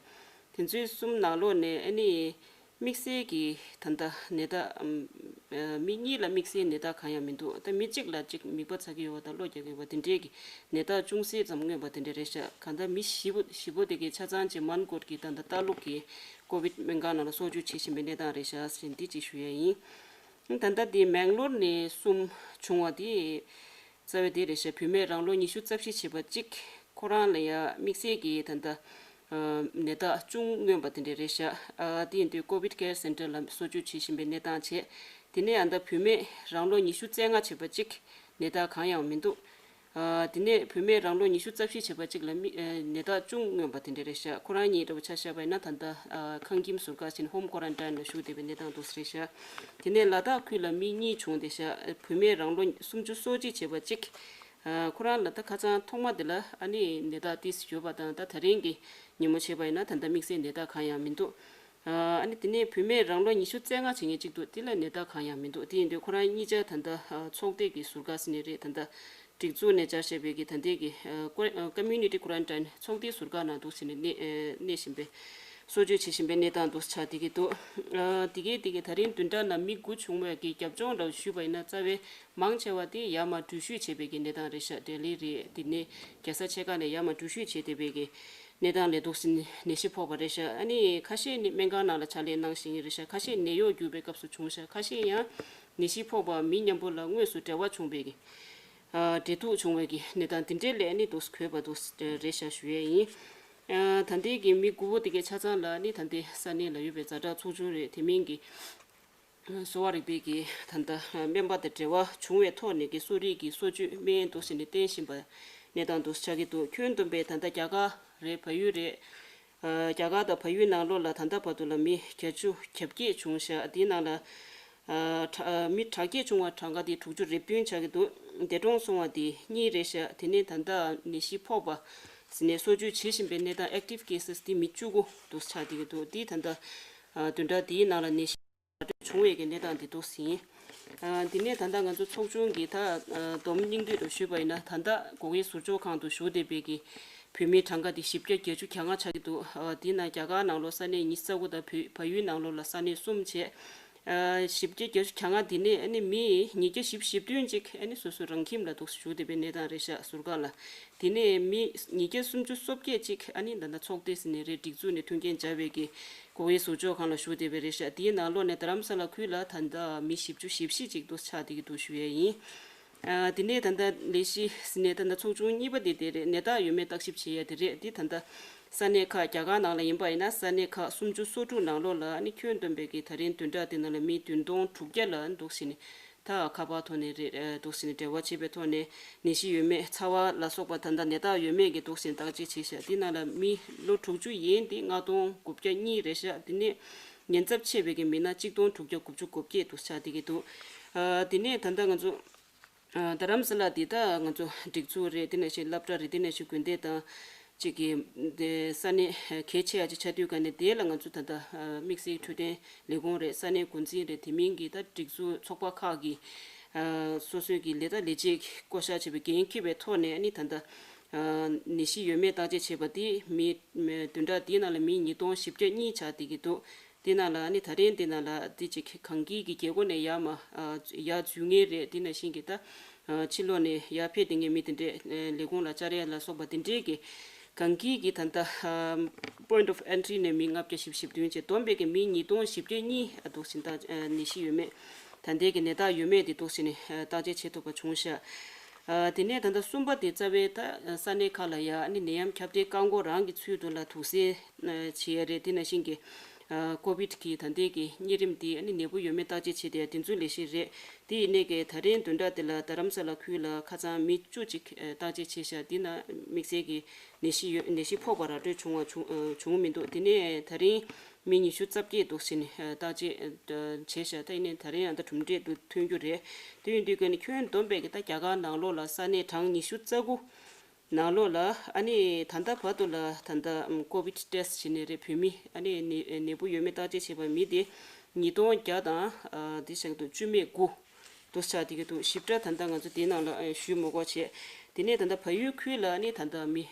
དེ་ཚོའི་གསུམ་ནང་ལོགས་ནས་ཨ་ནི་དམིགས་བསལ་གྱི་ད་ལྟ་ནད་རྟགས་ཨམ་ཨ་མི་གཉིས་ལ་དམིགས་བསལ་ནད་རྟགས་གང་ཡང་མི་འདུག་ད་མི་གཅིག་ལ་གཅིག་མིད་པ་ཚ་གི་ཡོད་པ་དང་གློ་རྒྱག་གི་ཡོད་པ་དེ་འདྲའི་གི་ནད་རྟགས་ཅུང་ཟད་ཙམ་མངོན་པ་དེ་འདྲ་རེད་ཤག་གང་ལྟར་མི་བཞི་པོ་བཞི་པོ་དེ་གའི་ཆ་ཚང་གཅིག་མན་གོར་གྱི་ད་ལྟ་ལྟ་ལུགས་ཀྱི་ཀོ་བིད་སྨན་ཁང་ནང་ལ་གསོ་བཅོས་བྱེད་བཞིན་པའི་གནས་སྟངས་རེད་ཤག་ཟེར་འདི་གཅིག་ཞུ་ཡས་ཡིན། ད་ལྟ་འདི་མེང་ལོར་ནས་གསུམ་བྱུང་བ་དེ་རྩ་བའི་དེ་རེད་ཤག་བུད་མེད་རང་ལོ་ཉི་ཤུ་རྩ་བཞི་བྱས་པ་གཅིག་ཁོ་རང་ལ་ཡ་དམིགས་བསལ་གྱི་ད་ལྟ་ཨ་ནད་རྟགས་ཅུང་མངོན་པ་དེ་འདྲ་རེད་ཤག་ཨ་དེ་ཡིན་དུས་ཀོ་བིད་ཀེར་སེན་ཊར་ལ་གསོ་བཅོས་བྱེད་བཞིན་པའི་གནས་སྟངས་བྱས། དེ་ནས་ཨ་ད་བུད་མེད་རང་ལོ་ཉི་ཤུ་རྩ་ལྔ་བྱས་པ་གཅིག་ནད་རྟགས་གང་ཡང་མི་འདུག་ཨ་དེ་ནས་བུད་མེད་རང་ལོ་ཉི་ཤུ་རྩ་བཞི་བྱས་པ་གཅིག་ལ་མི་ཨ་ནད་རྟགས་ཅུང་མངོན་པ་དེ་འདྲ་རེད་ཤག་ཁོ་རང་གཉིས་འདྲ་པོ་ཆ་བཞག་པ་ཡིན་ན་ད་ལྟ་ཨ་ཁང་ཁྱིམ་ཟུར་བཀག་ཕྱིན་ཧོམ་ཀོ་རན་ཊིན་ལ་བཞུགས་བསྡད་པའི་གནས་སྟངས་འདུག་ཟེར་ཤག་དེ་ནས་ལ་དྭགས་ཁུལ་ལ་མི་གཉིས་བྱུང་བསྡད་ཤག་བུད་མེད་རང་ལོ་སུམ་ཅུ་སོ་གཅིག་བྱས་པ་གཅིག་ཨ་ཁོ་རང་ལ་ད་ཁ་སང་ཐོག་མ་དེ་ལ་ཨ་ནི་ནད་རྟགས་ཏིས་ཡོད་པ་དང་ད་ད་རིང་གི་ཉིན་མོ་བྱས་པ་ཡིན་ན་ད་ལྟ་དམིགས་བསལ་ནད་རྟགས་གང་ཡང་མི་འདུག་ཨ་ནི་དེ་ནས་བུད་མེད་རང་ལོ་ཉི་ཤུ་རྩ་ལྔ་བྱེད་མཁན་གཅིག་འདུག་དེ་ལ་ནད་རྟགས་གང་ཡང་མི་འདུག་དེ་ཡིན་དུས་ཁོ་རང་གཉིས་ཆ་ད་ལྟ་ཨ་ཚོགས་སྡེ་གི་ཟུར་བཀག་ཟེར་ནི་རེད། ད་ལྟ་སྒྲིག་འཛུགས་ནས་བཅར་བཞག་པའི་གི་ད་ལྟའི་གི་ཨ་ཀོ་ཨ་ཀོ་མིའུ་ནི་ཊི་ཀོ་རན་ཊིན་ཚོགས་སྡེའི་ཟུར་བཀག་ནང་འདུག་ཟེར་ནས་གནས་ཨ་གནས་བཞིན་པའི་གསོ་བཅོས་བྱེད་བཞིན་པའི་གནས་སྟངས་འདུག་ཆགས་བསྡད་ཀྱི་འདུག་ཨ་དེ་གའི་དེ་གའི་ད་རིང་བདུན་ཕྲག་ནང་མི་དགུ་བྱུང་བའི་གི་རྒྱབ་ལྗོངས་ལ་ཞུས་པ་ཡིན་ན་རྩ་བའི་མང་ཆེ་བ་དེ་ཡར་མར་འགྲུལ་བཞུད་བྱས་པའི་གི་གནས་སྟངས་རེད་ཤག་ལྡི་ལི་རེད། དེ་ནས་རྒྱལ་ས་ཕྱེད་ཀ་ནས་ཡར་མར་འགྲུལ་བཞུད་བྱས་བསྡད་པའི་གི་གནས་སྟངས་ལས་འདུག་ཟིན་ནད་གཞི་ཕོག་པ་རེད་ཤག་ཨ་ནི་ཁ་ཤས་ནི་སྨན་ཁང་ནང་ལ་ཕྱག་ལས་གནང་བཞིན་རེད་ཤག་ཁ་ཤས་ནད་གཡོག་རྒྱུག་པའི་སྐབས་སུ་བྱུང་ཤག་ཁ་ཤས་ཡང་ནད་གཞི་ཕོག་པ་མི་མཉམ་པོ་ལ་དངོས་སུ་འབྲེལ་བ་བྱུང་བའི་གི་ཨ་འབྲེལ་གཏུག་བྱུང་བའི་གི་གནས་སྟངས་དེ་འདྲའི་ལས་ནི་འདུག་གོ་བ་འདུག་རེད་ཤག་ཞུ་ཡས་ཡིན། ཨ་ད་ལྟའི་གི་མི་དགུ་པོ་དེ་གའི་ཆ་ཚང་ལ་ནི་ད་ལྟའི་ས་གནས་ལ་ཡོད་པའི་ཛ་དྲག་ཚོགས་ཆུང་རེད། དེ་མིན་གི་གསོ་བ་རིག་པའི་གི་ད་ལྟ་སྨན་པ་དང་འབྲེལ་བ་བྱུང་བའི་ཐོག་ནས་ཀྱི་གསོ་རིག་གི་གསོ་བཅོས་སྨན་འདུག་ཟེར་ནས་བསྟེན་བཞིན་པ་གནས་སྟངས་འདུག་ཆགས་ཀྱི་འདུག་ཁྱོན་བསྡོམས་པའི་ད་ལྟ་རྒྱ་གར་རེད། བལ་ཡུལ་རེད། ཨ་རྒྱ་གར་དང་བལ་ཡུལ་ནང་ལོགས་ལ་ད་ལྟ་བར་དུ་ལ་མི་བརྒྱད་ཅུ་གྱ་བརྒྱད་བྱུང་ཤག་དེའི་ནང་ལ་ཨ་ཁྲ་ཨ་མི་དྲག་སྐྱེད་བྱུང་བ་གྲངས་ཀ་དེ་དྲུག་ཅུ་རེ་བདུན་ཆགས་ཀྱི་འདུག་འདས་གྲོངས་སོང་བ་དེ་གཉིས་རེད་ཤག་དེ་ནས་ད་ལྟ་ནད་གཞི་ཕོག་པ་ཟེར་ནས་གསོ་བཅོས་བྱེད་བཞིན་པའི་གནས་སྟངས་ཨེག་ཊིབ་ཀེ་སེས་དེ་མི་བཅུ་དགུ་འདུག་ཆགས་བསྡད་ཀྱི་འདུག་དེ་ད་ལྟ་ཨ་བདུན་ཕྲག་དེའི་ནང་ལ་ནད་གཞི་བྱུང་བའི་གི་གནས་སྟངས་འདི་འདུག་ཟིན། ཨ་འདི་ནས་ད་ལྟ་ང་ཚོ་ཚོགས་ཆུང་གི་ད་ཨ་བསྡོམས་སྙིང་བསྡུས་དུ་ཞུས་པ་ཡིན་ན། ད་ལྟ་སྒོ་དབྱེ་ཟུར་འཇོག་ཁང་དུ་བཞུགས་བསྡད་པའི་གི་བོད་མིའི་གྲངས་ཀ་དེ་བཞི་བརྒྱ་བརྒྱད་ཅུ་གྱ་ལྔ་ཆགས་ཀྱི་འདུག་ཨ་དེ་ནང་རྒྱ་གར་ནང་ལོགས་ས་གནས་ཉི་ཤུ་རྩ་དགུ་དང་བོད་བལ་ཡུལ་ནང་ལོགས་ལ་ས་གནས་གསུམ་བྱས། ཨ་བཞི་བརྒྱ་བརྒྱད་ཅུ་གྱ་ལྔ་དེ་ནས་ཨ་ནི་མི་ཉིས་བརྒྱ་བཞི་བཅུ་ཞེ་བདུན་ཅིག་ཨ་ནི་སོ་སོ་རང་ཁྱིམ་ལ་འདུག་བཞུགས་བསྡད་པའི་གནས་སྟངས་རེད་ཤག་ཟུར་བཀག་ལ། དེ་ནས་མི་ཉིས་བརྒྱ་སུམ་ཅུ་སོ་བརྒྱད་ཅིག་ཨ་ནི་ད་ལྟ་ཚོགས་སྡེ་ཟེར་ནས་རེད། སྒྲིག་འཛུགས་ནས་མཐུན་རྐྱེན་སྦྱར་བའི་གི་སྒོ་དབྱེ་ཟུར་འཇོག་ཁང་ལ་བཞུགས་བསྡད་པ་རེད་ཤག་དེའི་ནང་ལོགས་ནས་རྡ་རམ་ས་ལ་ཁུལ་ལ་ད་ལྟ་མི་བཞི་བཅུ་ཞེ་བཞི་ཅིག་འདུག་ཆགས་བསྡད་ཀྱི་འདུག་ཞུ་ཡས་ཡིན། ཨ་དེ་ནས་ད་ལྟ་ལས་གཞི་ཟེར་ནས་ད་ལྟ་ཚོགས་ཆུང་གཉིས་པ་དེ་དེ་རེད། ནད་རྟགས་ཡོད་མེད་བརྟག་ཞིབ་བྱེད་ཡས་དེ་རེད། དེ་ད་ལྟ་ས་གནས་ཁག་རྒྱ་གར་ནང་ལ་ཡིན་པ་ཡིན་ན་ས་གནས་ཁག་སུམ་ཅུ་སོ་དྲུག་ནང་ལོགས་ལ་ཨ་ནི་ཁྱོན་བསྡོམས་པའི་གི་ད་རིང་བདུན་ཕྲག་དེ་ནང་ལ་མི་བདུན་སྟོང་དྲུག་བརྒྱ་ལ་འདུག་ཟེར་ནས། ད་ཁ་པར་ཐོག་ནས་རེད། ཨ་འདུག་ཟེར་ནས་འབྲེལ་བ་བྱས་པའི་ཐོག་ནས་ནད་གཞི་ཡོད་མེད་ཚ་བ་ལ་སོགས་པ་ད་ལྟ་ནད་རྟགས་ཡོད་མེད་ཀྱི་འདུག་ཟེར་ནས་བརྟག་དཔྱད་བྱས་ཤག་དེ་ནང་ལ་མི་ལོ་དྲུག་ཅུ་ཡན་དེ་ལྔ་སྟོང་དགུ་བརྒྱ་གཉིས་རེད་ཤག་དེ་ནས་ཉེན་ཚབས་ཆེ་བའི་གི་མི་སྣ་གཅིག་སྟོང་དྲུག་བརྒྱ་དགུ་བཅུ་གོ་བརྒྱད་འདུག་ཆགས་བསྡད་ཀྱི་འདུག་ཨ་དེ་ནས་ད་ལྟ་ང་ཚོ་ཨ་རྡ་རམ་ས་ལ་དེ་ད་ང་ཚོ་སྒྲིག་འཛུགས་རེད། དེ་ནང་བཞིན་སློབ་གྲྭ་རེད། དེ་ནང་བཞིན་དགོན་སྡེ་དང་གཅིག་གི་དེ་ས་གནས་གལ་ཆེ་ཡ་ཅིག་ཆགས་དུས་ག་ནས་དེ་ལ་ང་ཚོ་ད་ལྟ་དམིགས་བསལ་འཕྲོད་བསྟེན་ལས་ཁུངས་རེད། ས་གནས་འགོ་འཛིན་རེད། དེ་མིན་གྱི་ད་སྒྲིག་འཛུགས་ཚོགས་པ་ཁག་གི་སོ་སོའི་གི་ལས་ད་ལས་བྱེད་བསྐོ་བཞག་བྱས་པའི་འགན་འཁྱེར་བའི་ཐོག་ནས་ཨ་ནི་ད་ལྟ་ནད་གཞི་ཡོད་མེད་བརྟག་དཔྱད་བྱས་པ་དེ་མི་བདུན་ཕྲག་དེའི་ནང་ལ་མི་ཉིས་སྟོང་བཞི་བརྒྱ་གཉིས་ཆགས་བསྡད་ཀྱི་འདུག་དེ་ནང་ལ་ཨ་ནི་ད་རིང་དེ་ནང་ལ་དེ་ཅིག་གངས་སྐྱིད་ཀྱི་རྒྱལ་སྒོ་ནས་ཡར་མར་ཡར་འཛུལ་མཁན་རེད། དེ་ནང་བཞིན་གྱི་ད་ཕྱི་ལོགས་ནས་ཡར་ཕེབས་བསྡད་མཁན་མི་དེ་འདྲས་ལས་ཁུངས་ལ་བཅར་ཡ་ལ་སོགས་པ་དེ་འདྲས་ཀྱི་གངས་སྐྱིད་ཀྱི་ད་ལྟ་point of entry ནས་མི་ལྔ་བརྒྱ་བཞི་བཅུ་ཞེ་བདུན་བྱས། བསྡོམས་པས་ཀྱི་མི་ཉིས་སྟོང་བཞི་བརྒྱ་གཉིས་འདུག་ཟེར་ནས་ནད་གཞི་ཡོད་མེད་ད་ལྟའི་གི་ནད་རྟགས་ཡོད་མེད་དེ་འདུག་ཟེར་ནས་བརྟག་དཔྱད་བྱེད་ཐུབ་པ་བྱུང་ཤག་ཨ་དེ་ནས་ད་ལྟ་གསུམ་པ་དེ་རྩ་བའི་ད་ས་གནས་ཁག་ལ་ཡ་ཨ་ནི་ནད་ཡམས་ཁྱབ་གདལ་བཀག་འགོག་རང་གི་ཚུལ་དུ་ལ་དུག་སེལ་བྱེད་ཡ་རེད། དེ་ནང་བཞིན་གྱི་ ཀོ་བིད་ཀྱི་ད་ལྟའི་གི་གཉན་རིམས་དེ་ཨ་ནི་ནད་འབུ་ཡོད་མེད་བརྟག་དཔྱད་བྱེད་དེ་དེ་ཚོའི་ལས་གཞི་རེད། དེ་ཡིན་ནའི་གི་ད་རིང་བདུན་ཕྲག་དེ་ལ་རྡ་རམ་ས་ལ་ཁུལ་ལ་ཁ་སང་མི་བཅུ་གཅིག་བརྟག་དཔྱད་བྱས་ཤག་དེ་ནང་དམིགས་བསལ་གྱི་ནད་གཞི་ཡོད་ནད་གཞི་ཕོག་པ་ར་སྤྲོད་བྱུང་བ་བྱུང་བྱུང་མི་འདུག་དེ་ནས་ད་རིང་མི་ཉི་ཤུ་རྩ་བརྒྱད་འདུག་ཟེར་ནས་བརྟག་དཔྱད་བྱས་ཤག་ད་ཡིན་ནའི་ད་རིང་ཡང་ད་གྲུབ་འབྲས་འདུག་ཐོན་རྒྱུ་རེད། དེ་ཡིན་དུས་ཀྱི་ནི་ཁྱོན་བསྡོམས་པའི་གི་ད་རྒྱ་གར་ནང་ལོགས་ལ་ས་གནས་གྲངས་ཉི་ཤུ་རྩ་དགུ་ནང་ལོགས་ལ་ཨ་ནི་ད་ལྟ་བར་དུ་ལ་ད་ལྟ་ཀོ་བིད་ཊེ་སི་ཊི་བྱས་ནས་རེད། བོད་མི་ཨ་ནི་ནད་ནད་འབུ་ཡོད་མེད་བརྟག་དཔྱད་བྱས་པ་མི་དེ་ཉིས་སྟོང་བརྒྱ་དང་དེ་བཞག་འདུག་བཅུ་མེད་དགུ་འདུག་ཆགས་བསྡད་ཀྱི་འདུག་ཞིབ་ཕྲ་ད་ལྟ་ང་ཚོ་དེའི་ནང་ལ་ཞུས་མ་དགོས་བྱས། དེ་ནས་ད་ལྟ་བལ་ཡུལ་ཁུལ་ལ་ཨ་ནི་ད་ལྟ་མི་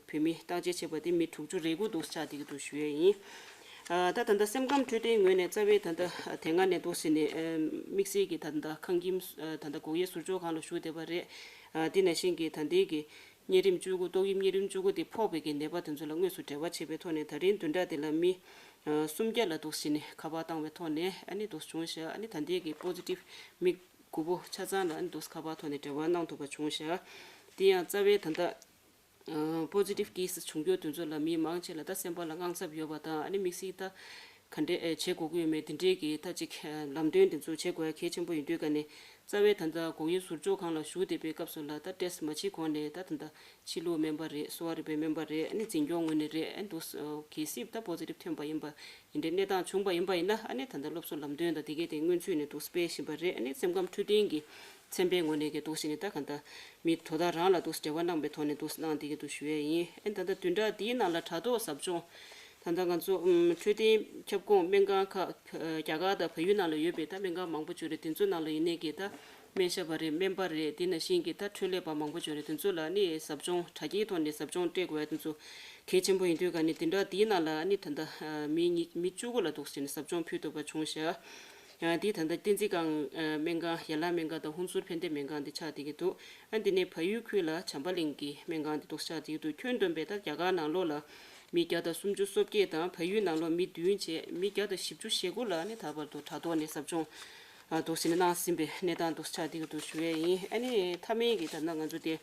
བོད་མི་བརྟག་དཔྱད་བྱས་པ་དེ་མི་དྲུག་ཅུ་རེ་དགུ་འདུག་ཆགས་བསྡད་ཀྱི་འདུག་ཞུ་ཡས་ཡིན། ད་ད་ལྟ་སེམས་ཁམས་འཕྲོད་བསྟེན་ངོས་ནས་རྩ་བའི་ད་ལྟ་དེ་སྔ་ནས་འདུག་ཟེར་ནས་དམིགས་བསལ་གྱི་ད་ལྟ་ཁང་ཁྱིམ་ད་ལྟ་སྒོག་ཡས་ཟུར་འཇོག་ཁང་ལ་བཞུགས་བསྡད་པ་རེད། དེ་ནང་བཞིན་གྱི་ད་ལྟའི་གི་གཉན་རིམས་བཅུ་དགུ་ཏོག་དབྱིབས་གཉན་རིམས་བཅུ་དགུ་དེ་ཕོག་པའི་གི་ནད་པ་དེ་ཚོ་ལ་དངོས་སུ་འབྲེལ་བ་བྱས་པའི་ཐོག་ནས་ད་རིང་བདུན་ཕྲག་དེ་ལ་མི་སུམ་བརྒྱ་ལ་འདུག་ཟེར་ནས་ཁ་པར་བཏང་བའི་ཐོག་ནས་ཨ་ནི་འདུག་བྱུང་ཤག་ཨ་ནི་ད་ལྟའི་གི་པོ་ཟི་ཊིབ་མི་དགུ་པོ་ཆ་ཚང་ལ་ཨ་ནི་འདུག་ཁ་པར་ཐོག་ནས་འབྲེལ་བ་གནང་ཐུབ་པ་བྱུང་ཤག་དེ་ཡང་རྩ་བའི་ད་ལྟ་པོ་ཟི་ཊིབ་ཀེ་སི་བྱུང་རྒྱུ་དེ་ཚོ་ལ་མི་མང་ཆེ་ལ་ད་སེམས་པ་ལ་དངངས་འཚབ་ཡོད་པ་དང་ཨ་ནི་དམིགས་བསལ་ད་ག་འདྲས་བྱེད་དགོས་ཀྱི་ཡོད་མེད་དེ་འདྲས་ཀྱི་ད་ཅིག་ལམ་སྟོན་དེ་ཚོ་བྱེད་དགོས་ཡ་གལ་ཆེན་པོ་ཡིན་དུས་ཀ་ནས་རྩ་བའི་ད་ལྟ་སྒོག་ཡས་ཟུར་འཇོག་ཁང་ལ་བཞུགས་བསྡད་པའི་སྐབས་སུ་ལ་ད་ཊེ་སི་མ་བྱེད་གོང་ནས་ད་ད་ལྟ་ཕྱི་ལུགས་སྨན་པ་རེད། གསོ་བ་རིག་པའི་སྨན་པ་རེད། ཨ་ནི་འཛིན་སྐྱོང་ངོས་ནས་རེད། ཨ་ནི་འདུག་གལ་སྲིད་ད་པོ་ཟི་ཊིབ་ཐོན་པ་ཡིན་པ་ཡིན་འདྲའི་གནས་སྟངས་བྱུང་པ་ཡིན་པ་ཡིན་ན་ཨ་ནི་ད་ལྟ་སློབ་གསོ་ལམ་སྟོན་དང་དེ་གའི་དེ་སྔོན་ཚུད་ནས་འདུག་སྤེལ་བཞིན་པ་རེད། ཨ་ནི་སེམས་ཁམས་འཕྲོད་བསྟེན་གྱི་ཚན་པའི་ངོས་ནས་ཀྱི་འདུག་ཟེར་ནས་ད་གང་ལྟར་མི་དོ་བདག་རང་ལ་འདུག་འབྲེལ་བ་གནང་པའི་ཐོག་ནས་འདུག་གནང་བསྡད་ཀྱི་འདུག་ཞུ་ཡས་ཡིན། ཨ་ནི་ད་ལྟ་བདུན་ཕྲག་འདིའི་ནང་ལ་དྲ་ཐོག་ཟབ་སྦྱོང་ད་ལྟ་ང་ཚོ་ཨུམ་འཕྲོད་བསྟེན་ཁྱབ་ཁོངས་སྨན་ཁང་ཁག་རྒྱ་གར་དང་བལ་ཡུལ་ནང་ལ་ཡོད་པའི་ད་སྨན་ཁང་མང་པོ་ཅིག་རེད། དེ་ཚོ་ནང་ལ་ཡིན་ནའི་གི་ད་སྨན་ཞབས་པ་རེད། སྨན་པ་རེད། དེ་ནང་བཞིན་གྱི་ད་འཕྲོད་ལས་པ་མང་པོ་ཅིག་རེད། དེ་ཚོ་ལ་ནི་ཟབ་སྦྱོང་དྲ་རྒྱའི་ཐོག་ནས་ཟབ་སྦྱོང་སྤྲད་དགོས་ཡ་དེ་ཚོ་གལ་ཆེན་པོ་ཡིན་དུས་ཀ་ནི་བདུན་ཕྲག་འདིའི་ནང་ལ་ནི་ད་ལྟ་མི་ཉི་མི་བཅུ་དགུ་ལ་འདུག་ཟེར་ནས་ཟབ་སྦྱོང་ཕུལ་ཐུབ་པ་བྱུང་ཤག་ཨ་འདི་ད་ལྟ་བསྟན་འཛིན་སྒང་སྨན་ཁང་ཡན་ལག་སྨན་ཁང་དང་ཧུན་སུར་ཕན་བདེ་སྨན་ཁང་འདི་ཆགས་བསྡད་ཀྱི་འདུག་ཨ་འདི་ནས་བལ་ཡུལ་ཁུལ་ལ་བྱམས་པ་གླིང་གི་སྨན་ཁང་འདི་འདུག་ཆགས་བསྡད་ཀྱི་འདུག་ཁྱོན་བསྡོམས་པས་ད་རྒྱ་གར་ནང་ལོགས་ལ་མི་བརྒྱ་དང་སུམ་ཅུ་སོ་བརྒྱད་དང་བལ་ཡུལ་ནང་ལོགས་མི་བདུན་བཅས་མི་བརྒྱ་དང་བཞི་བཅུ་ཞེ་དགུ་ལ་ནི་ད་བར་དུ་དྲ་ཐོག་ནས་ཟབ་སྦྱོང་ཨ་འདུག་ཟེར་ནས་གནང་ཟིན་པའི་གནས་སྟངས་འདུག་ཆགས་བསྡད་ཀྱི་འདུག་ཞུ་ཡས་ཡིན། ཨ་ནི་མཐའ་མའི་གི་ད་ལྟ་ང་ཚོ་དེ་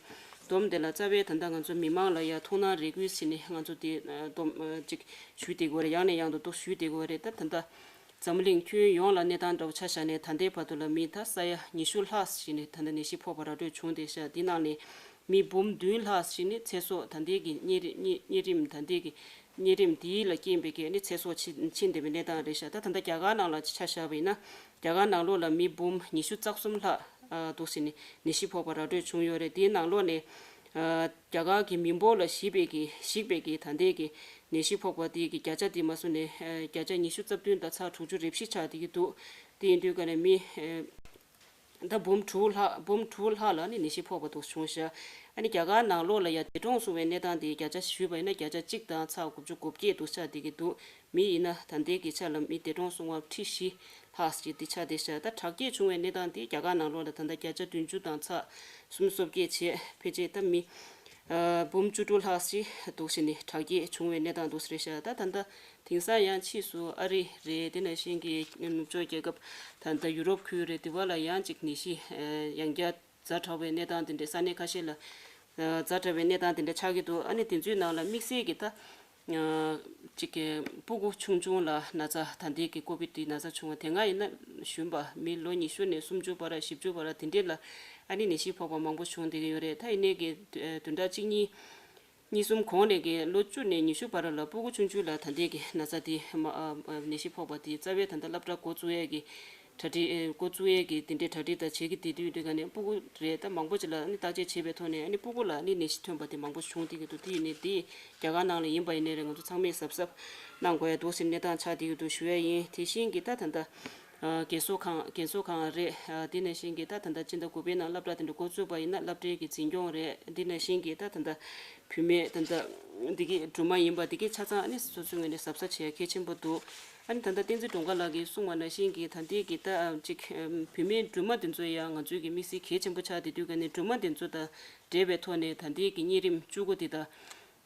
བསྡོམས་དེ་ལ་རྩ་བའི་ད་ལྟ་ང་ཚོ་མི་མང་ལ་ཡ་ཐུགས་སྣང་རེ་སྐུལ་ཟེར་ནས་ང་ཚོ་དེ་ཨ་བསྡོམས་ཨ་ཅིག་ཞུས་བསྡད་ཀྱི་ཡོད་རེད། ཡང་ནས་ཡང་དུ་འདུག་ཞུས་བསྡད་ཀྱི་ཡོད་རེད། ད་ད་ལྟ་འཛམ་གླིང་ཁྱོན་ཡོངས་ལ་གནས་སྟངས་འདྲ་བོ་ཆ་བཞག་ནས་ད་ལྟའི་བར་དུ་ལ་མི་ད་ས་ཡ་ཉི་ཤུ་ལྷག་ཞིག་ནས་ད་ལྟ་ནད་གཞི་ཕོག་པ་ར་སྤྲོད་བྱུང་བསྡད་ཤག་འདི་ནང་ནས་མི་འབུམ་བདུན་ལྷག་ཞིག་ནི་ཚེ་སྲོག་ད་ལྟའི་གི་གཉན་རི་གཉན་གཉན་རིམས་ད་ལྟའི་གི་གཉན་རིམས་འདིའི་ལ་རྐྱེན་པས་ཀྱི་ནི་ཚེ་སྲོག་ཕྱིན་ཕྱིན་བསྡད་པའི་གནས་སྟངས་རེད་ཤག་ད་ད་ལྟ་རྒྱ་གར་ནང་ལ་ཆ་བཞག་པ་ཡིན་ན་རྒྱ་གར་ནང་ལོགས་ལ་མི་འབུམ་ཉི་ཤུ་རྩ་གསུམ་ལྷག་འདུག་ཟེར་ནས་ནད་གཞི་ཕོག་པ་ར་སྤྲོད་བྱུང་ཡོད་རེད། དེའི་ནང་ལོགས་ནས་རྒྱ་གར་གྱི་མི་འབོར་ལ་གཞིགས་པའི་གི་གཞིགས་པའི་གི་ད་ལྟའི་གི་ནད་གཞི་ཕོག་པ་དེ་གི་བརྒྱ་ཆ་དེ་མ་སོང་ནས་བརྒྱ་ཆ་ཉི་ཤུ་རྩ་བདུན་དང་ཚེག་དྲུག་ཅུ་རེ་བཞི་ཆགས་བསྡད་ཀྱི་འདུག་དེ་ཡིན་དུས་ཀ་ནས་མི་ད་འབུམ་དྲུག་ལྷག་འབུམ་དྲུག་ལྷག་ལ་ནི་ནད་གཞི་ཕོག་པ་འདུག་བྱུང་ཤག་ཨ་ནི་རྒྱ་གར་ནང་ལོགས་ལ་ཡ་འདས་གྲོངས་སོང་བའི་གནས་སྟངས་དེ་བརྒྱ་ཆ་ཞུས་པ་ཡིན་ན་བརྒྱ་ཆ་གཅིག་དང་ཚེག་དགུ་བཅུ་གོ་བརྒྱད་འདུག་ཆགས་བསྡད་ཀྱི་འདུག་མི་ཡིན་ན་ད་ལྟའི་གི་ཆ་ལ་མི་འདས་གྲོངས་སོང་བ་ཁྲི་བཞི་ལྷག་ཅིག་འདི་ཆགས་བསྡད་ཤག་ད་དྲག་སྐྱེད་བྱུང་བའི་གནས་སྟངས་འདི་རྒྱ་གར་ནང་ལོགས་ལ་ད་ལྟ་བརྒྱ་ཆ་བདུན་ཅུ་དང་ཚེག་སུམ་ཅུ་སོ་བརྒྱད་བྱས་ཕལ་ཆེར་ད་མི་འབུམ་བཅུ་དྲུག་ལྷག་ཅིག་འདུག་ཟེར་ནས་དྲག་སྐྱེད་བྱུང་བའི་གནས་སྟངས་འདུག་ཟེར་ཤག་ད་ད་ལྟ་དེང་སང་ཡང་ཕྱིས་སུ་ཨ་རི་རེད། དེ་ནང་བཞིན་གྱི་ནུབ་ཕྱོགས་རྒྱལ་ཁབ་ད་ལྟ་ཡུ་རོབ་ཁུལ་རེད། དེ་བ་ལ་ཡང་ཅིག་ནད་གཞི་ཡང་བསྐྱར་ཛ་དྲག་པའི་གནས་སྟངས་དེ་འདྲ་ས་གནས་ཁ་ཤས་ལ་ཛ་དྲག་པའི་གནས་སྟངས་དེ་འདྲ་ཆགས་ཀྱི་འདུག་ཨ་ནི་དེ་ཚོའི་ནང་ལ་དམིགས་བསལ་གྱི་ད་ཅིག་གི་སྤུ་གུ་ཆུང་ཆུང་ལ་ན་ཚ་ད་ལྟའི་གི་ཀོ་བིད་དེ་ན་ཚ་བྱུང་བ་དེ་སྔ་ཡིན་ན་གཞོན་པ་མི་ལོ་ཉི་ཤུ་ནས་སུམ་ཅུ་བར་བཞི་བཅུ་བར་དེ་འདྲས་ལ་ཨ་ནི་ནད་གཞི་ཕོག་པ་མང་པོ་བྱུང་བསྡད་ཀྱི་ཡོད་རེད། ད་ཡིན་ནའི་གི་བདུན་ཕྲག་གཅིག་གཉིས་གཉིས་གསུམ་གོང་ནས་ཀྱི་ལོ་བཅུ་ནས་ཉི་ཤུ་བར་ལ་སྤུ་གུ་ཆུང་ཆུང་ལ་ད་ལྟའི་གི་ན་ཚ་དེ་མ་ཨ་ཨ་ནད་གཞི་ཕོག་པ་དེ་རྩ་བའི་ད་ལྟ་སློབ་གྲྭ་འགོ་བཙུགས་ཡས་ཀྱི་གྲ་སྒྲིག་ཨེ་འགོ་བཙུགས་ཡས་ཀྱི་དེ་འདྲའི་གྲ་སྒྲིག་དང་བྱེད་ཀྱི་དེ་དུས་དུས་ག་ནས་སྤུ་གུ་རེད། ད་མང་པོ་ཅིག་ལ་ནི་བརྟག་དཔྱད་བྱས་པའི་ཐོག་ནས་ནི་སྤུ་གུ་ལ་ནི་ནད་གཞི་ཐོན་པ་དེ་མང་པོ་བྱུང་བསྡད་ཀྱི་འདུག་དེ་ཡིན་ནའི་དེ་རྒྱ་གར་ནང་ལ་ཡིན་པ་ཡིན་ནའི་རེད། ང་ཚོ་ཚང་མས་གཟབ་གཟབ་གནང་དགོས་ཡ་འདུག་ཟེར་གནས་སྟངས་ཆགས་བསྡད་ཀྱི་འདུག་ཞུ་ཡ་ཡིན། དེ་བཞིན་གྱི་ད་ད་ལྟ་རྒན་གསོ་ཁང་རྒན་གསོ་ཁང་རེད། དེ་ནང་བཞིན་གྱི་ད་ད་ལྟ་སྤྱི་ཟླ་དགུ་པའི་ནང་སློབ་གྲྭ་དེ་འདྲ་འགོ་བཙུགས་པ་ཡིན་ན་སློབ་གྲྭའི་གི་འཛིན་སྐྱོང་རེད། དེ་ནང་བཞིན་གྱི་ད་ད་ལྟ་བུད་མེད་ད་ལྟ་འདི་གི་སྦྲུམ་མ་ཡིན་པ་འདི་གི་ཆ་ཚང་ནི་སོ་སོའི་ངོས་ནས་གཟབ་གཟབ་བྱེད་ཡ་གལ་ཆེན་པོ་འདུག་ཨ་ནི་ད་ལྟ་བསྟན་འཛིན་སྒྲོལ་དཀར་ལགས་ཀྱིས་གསུངས་པ་ནང་བཞིན་གྱི་ད་ལྟའི་གི་ད་ཅིག་བུད་མེད་སྦྲུམ་མ་དེ་ཚོ་ཡང་ང་ཚོའི་གི་དམིགས་བསལ་གལ་ཆེན་པོ་ཆགས་བསྡད་དུས་ག་ནས་སྦྲུམ་མ་དེ་ཚོ་དང་འབྲེལ་བའི་ཐོག་ནས་ད་ལྟའི་གི་གཉན་རིམས་བཅུ་དགུ་དེ་དང་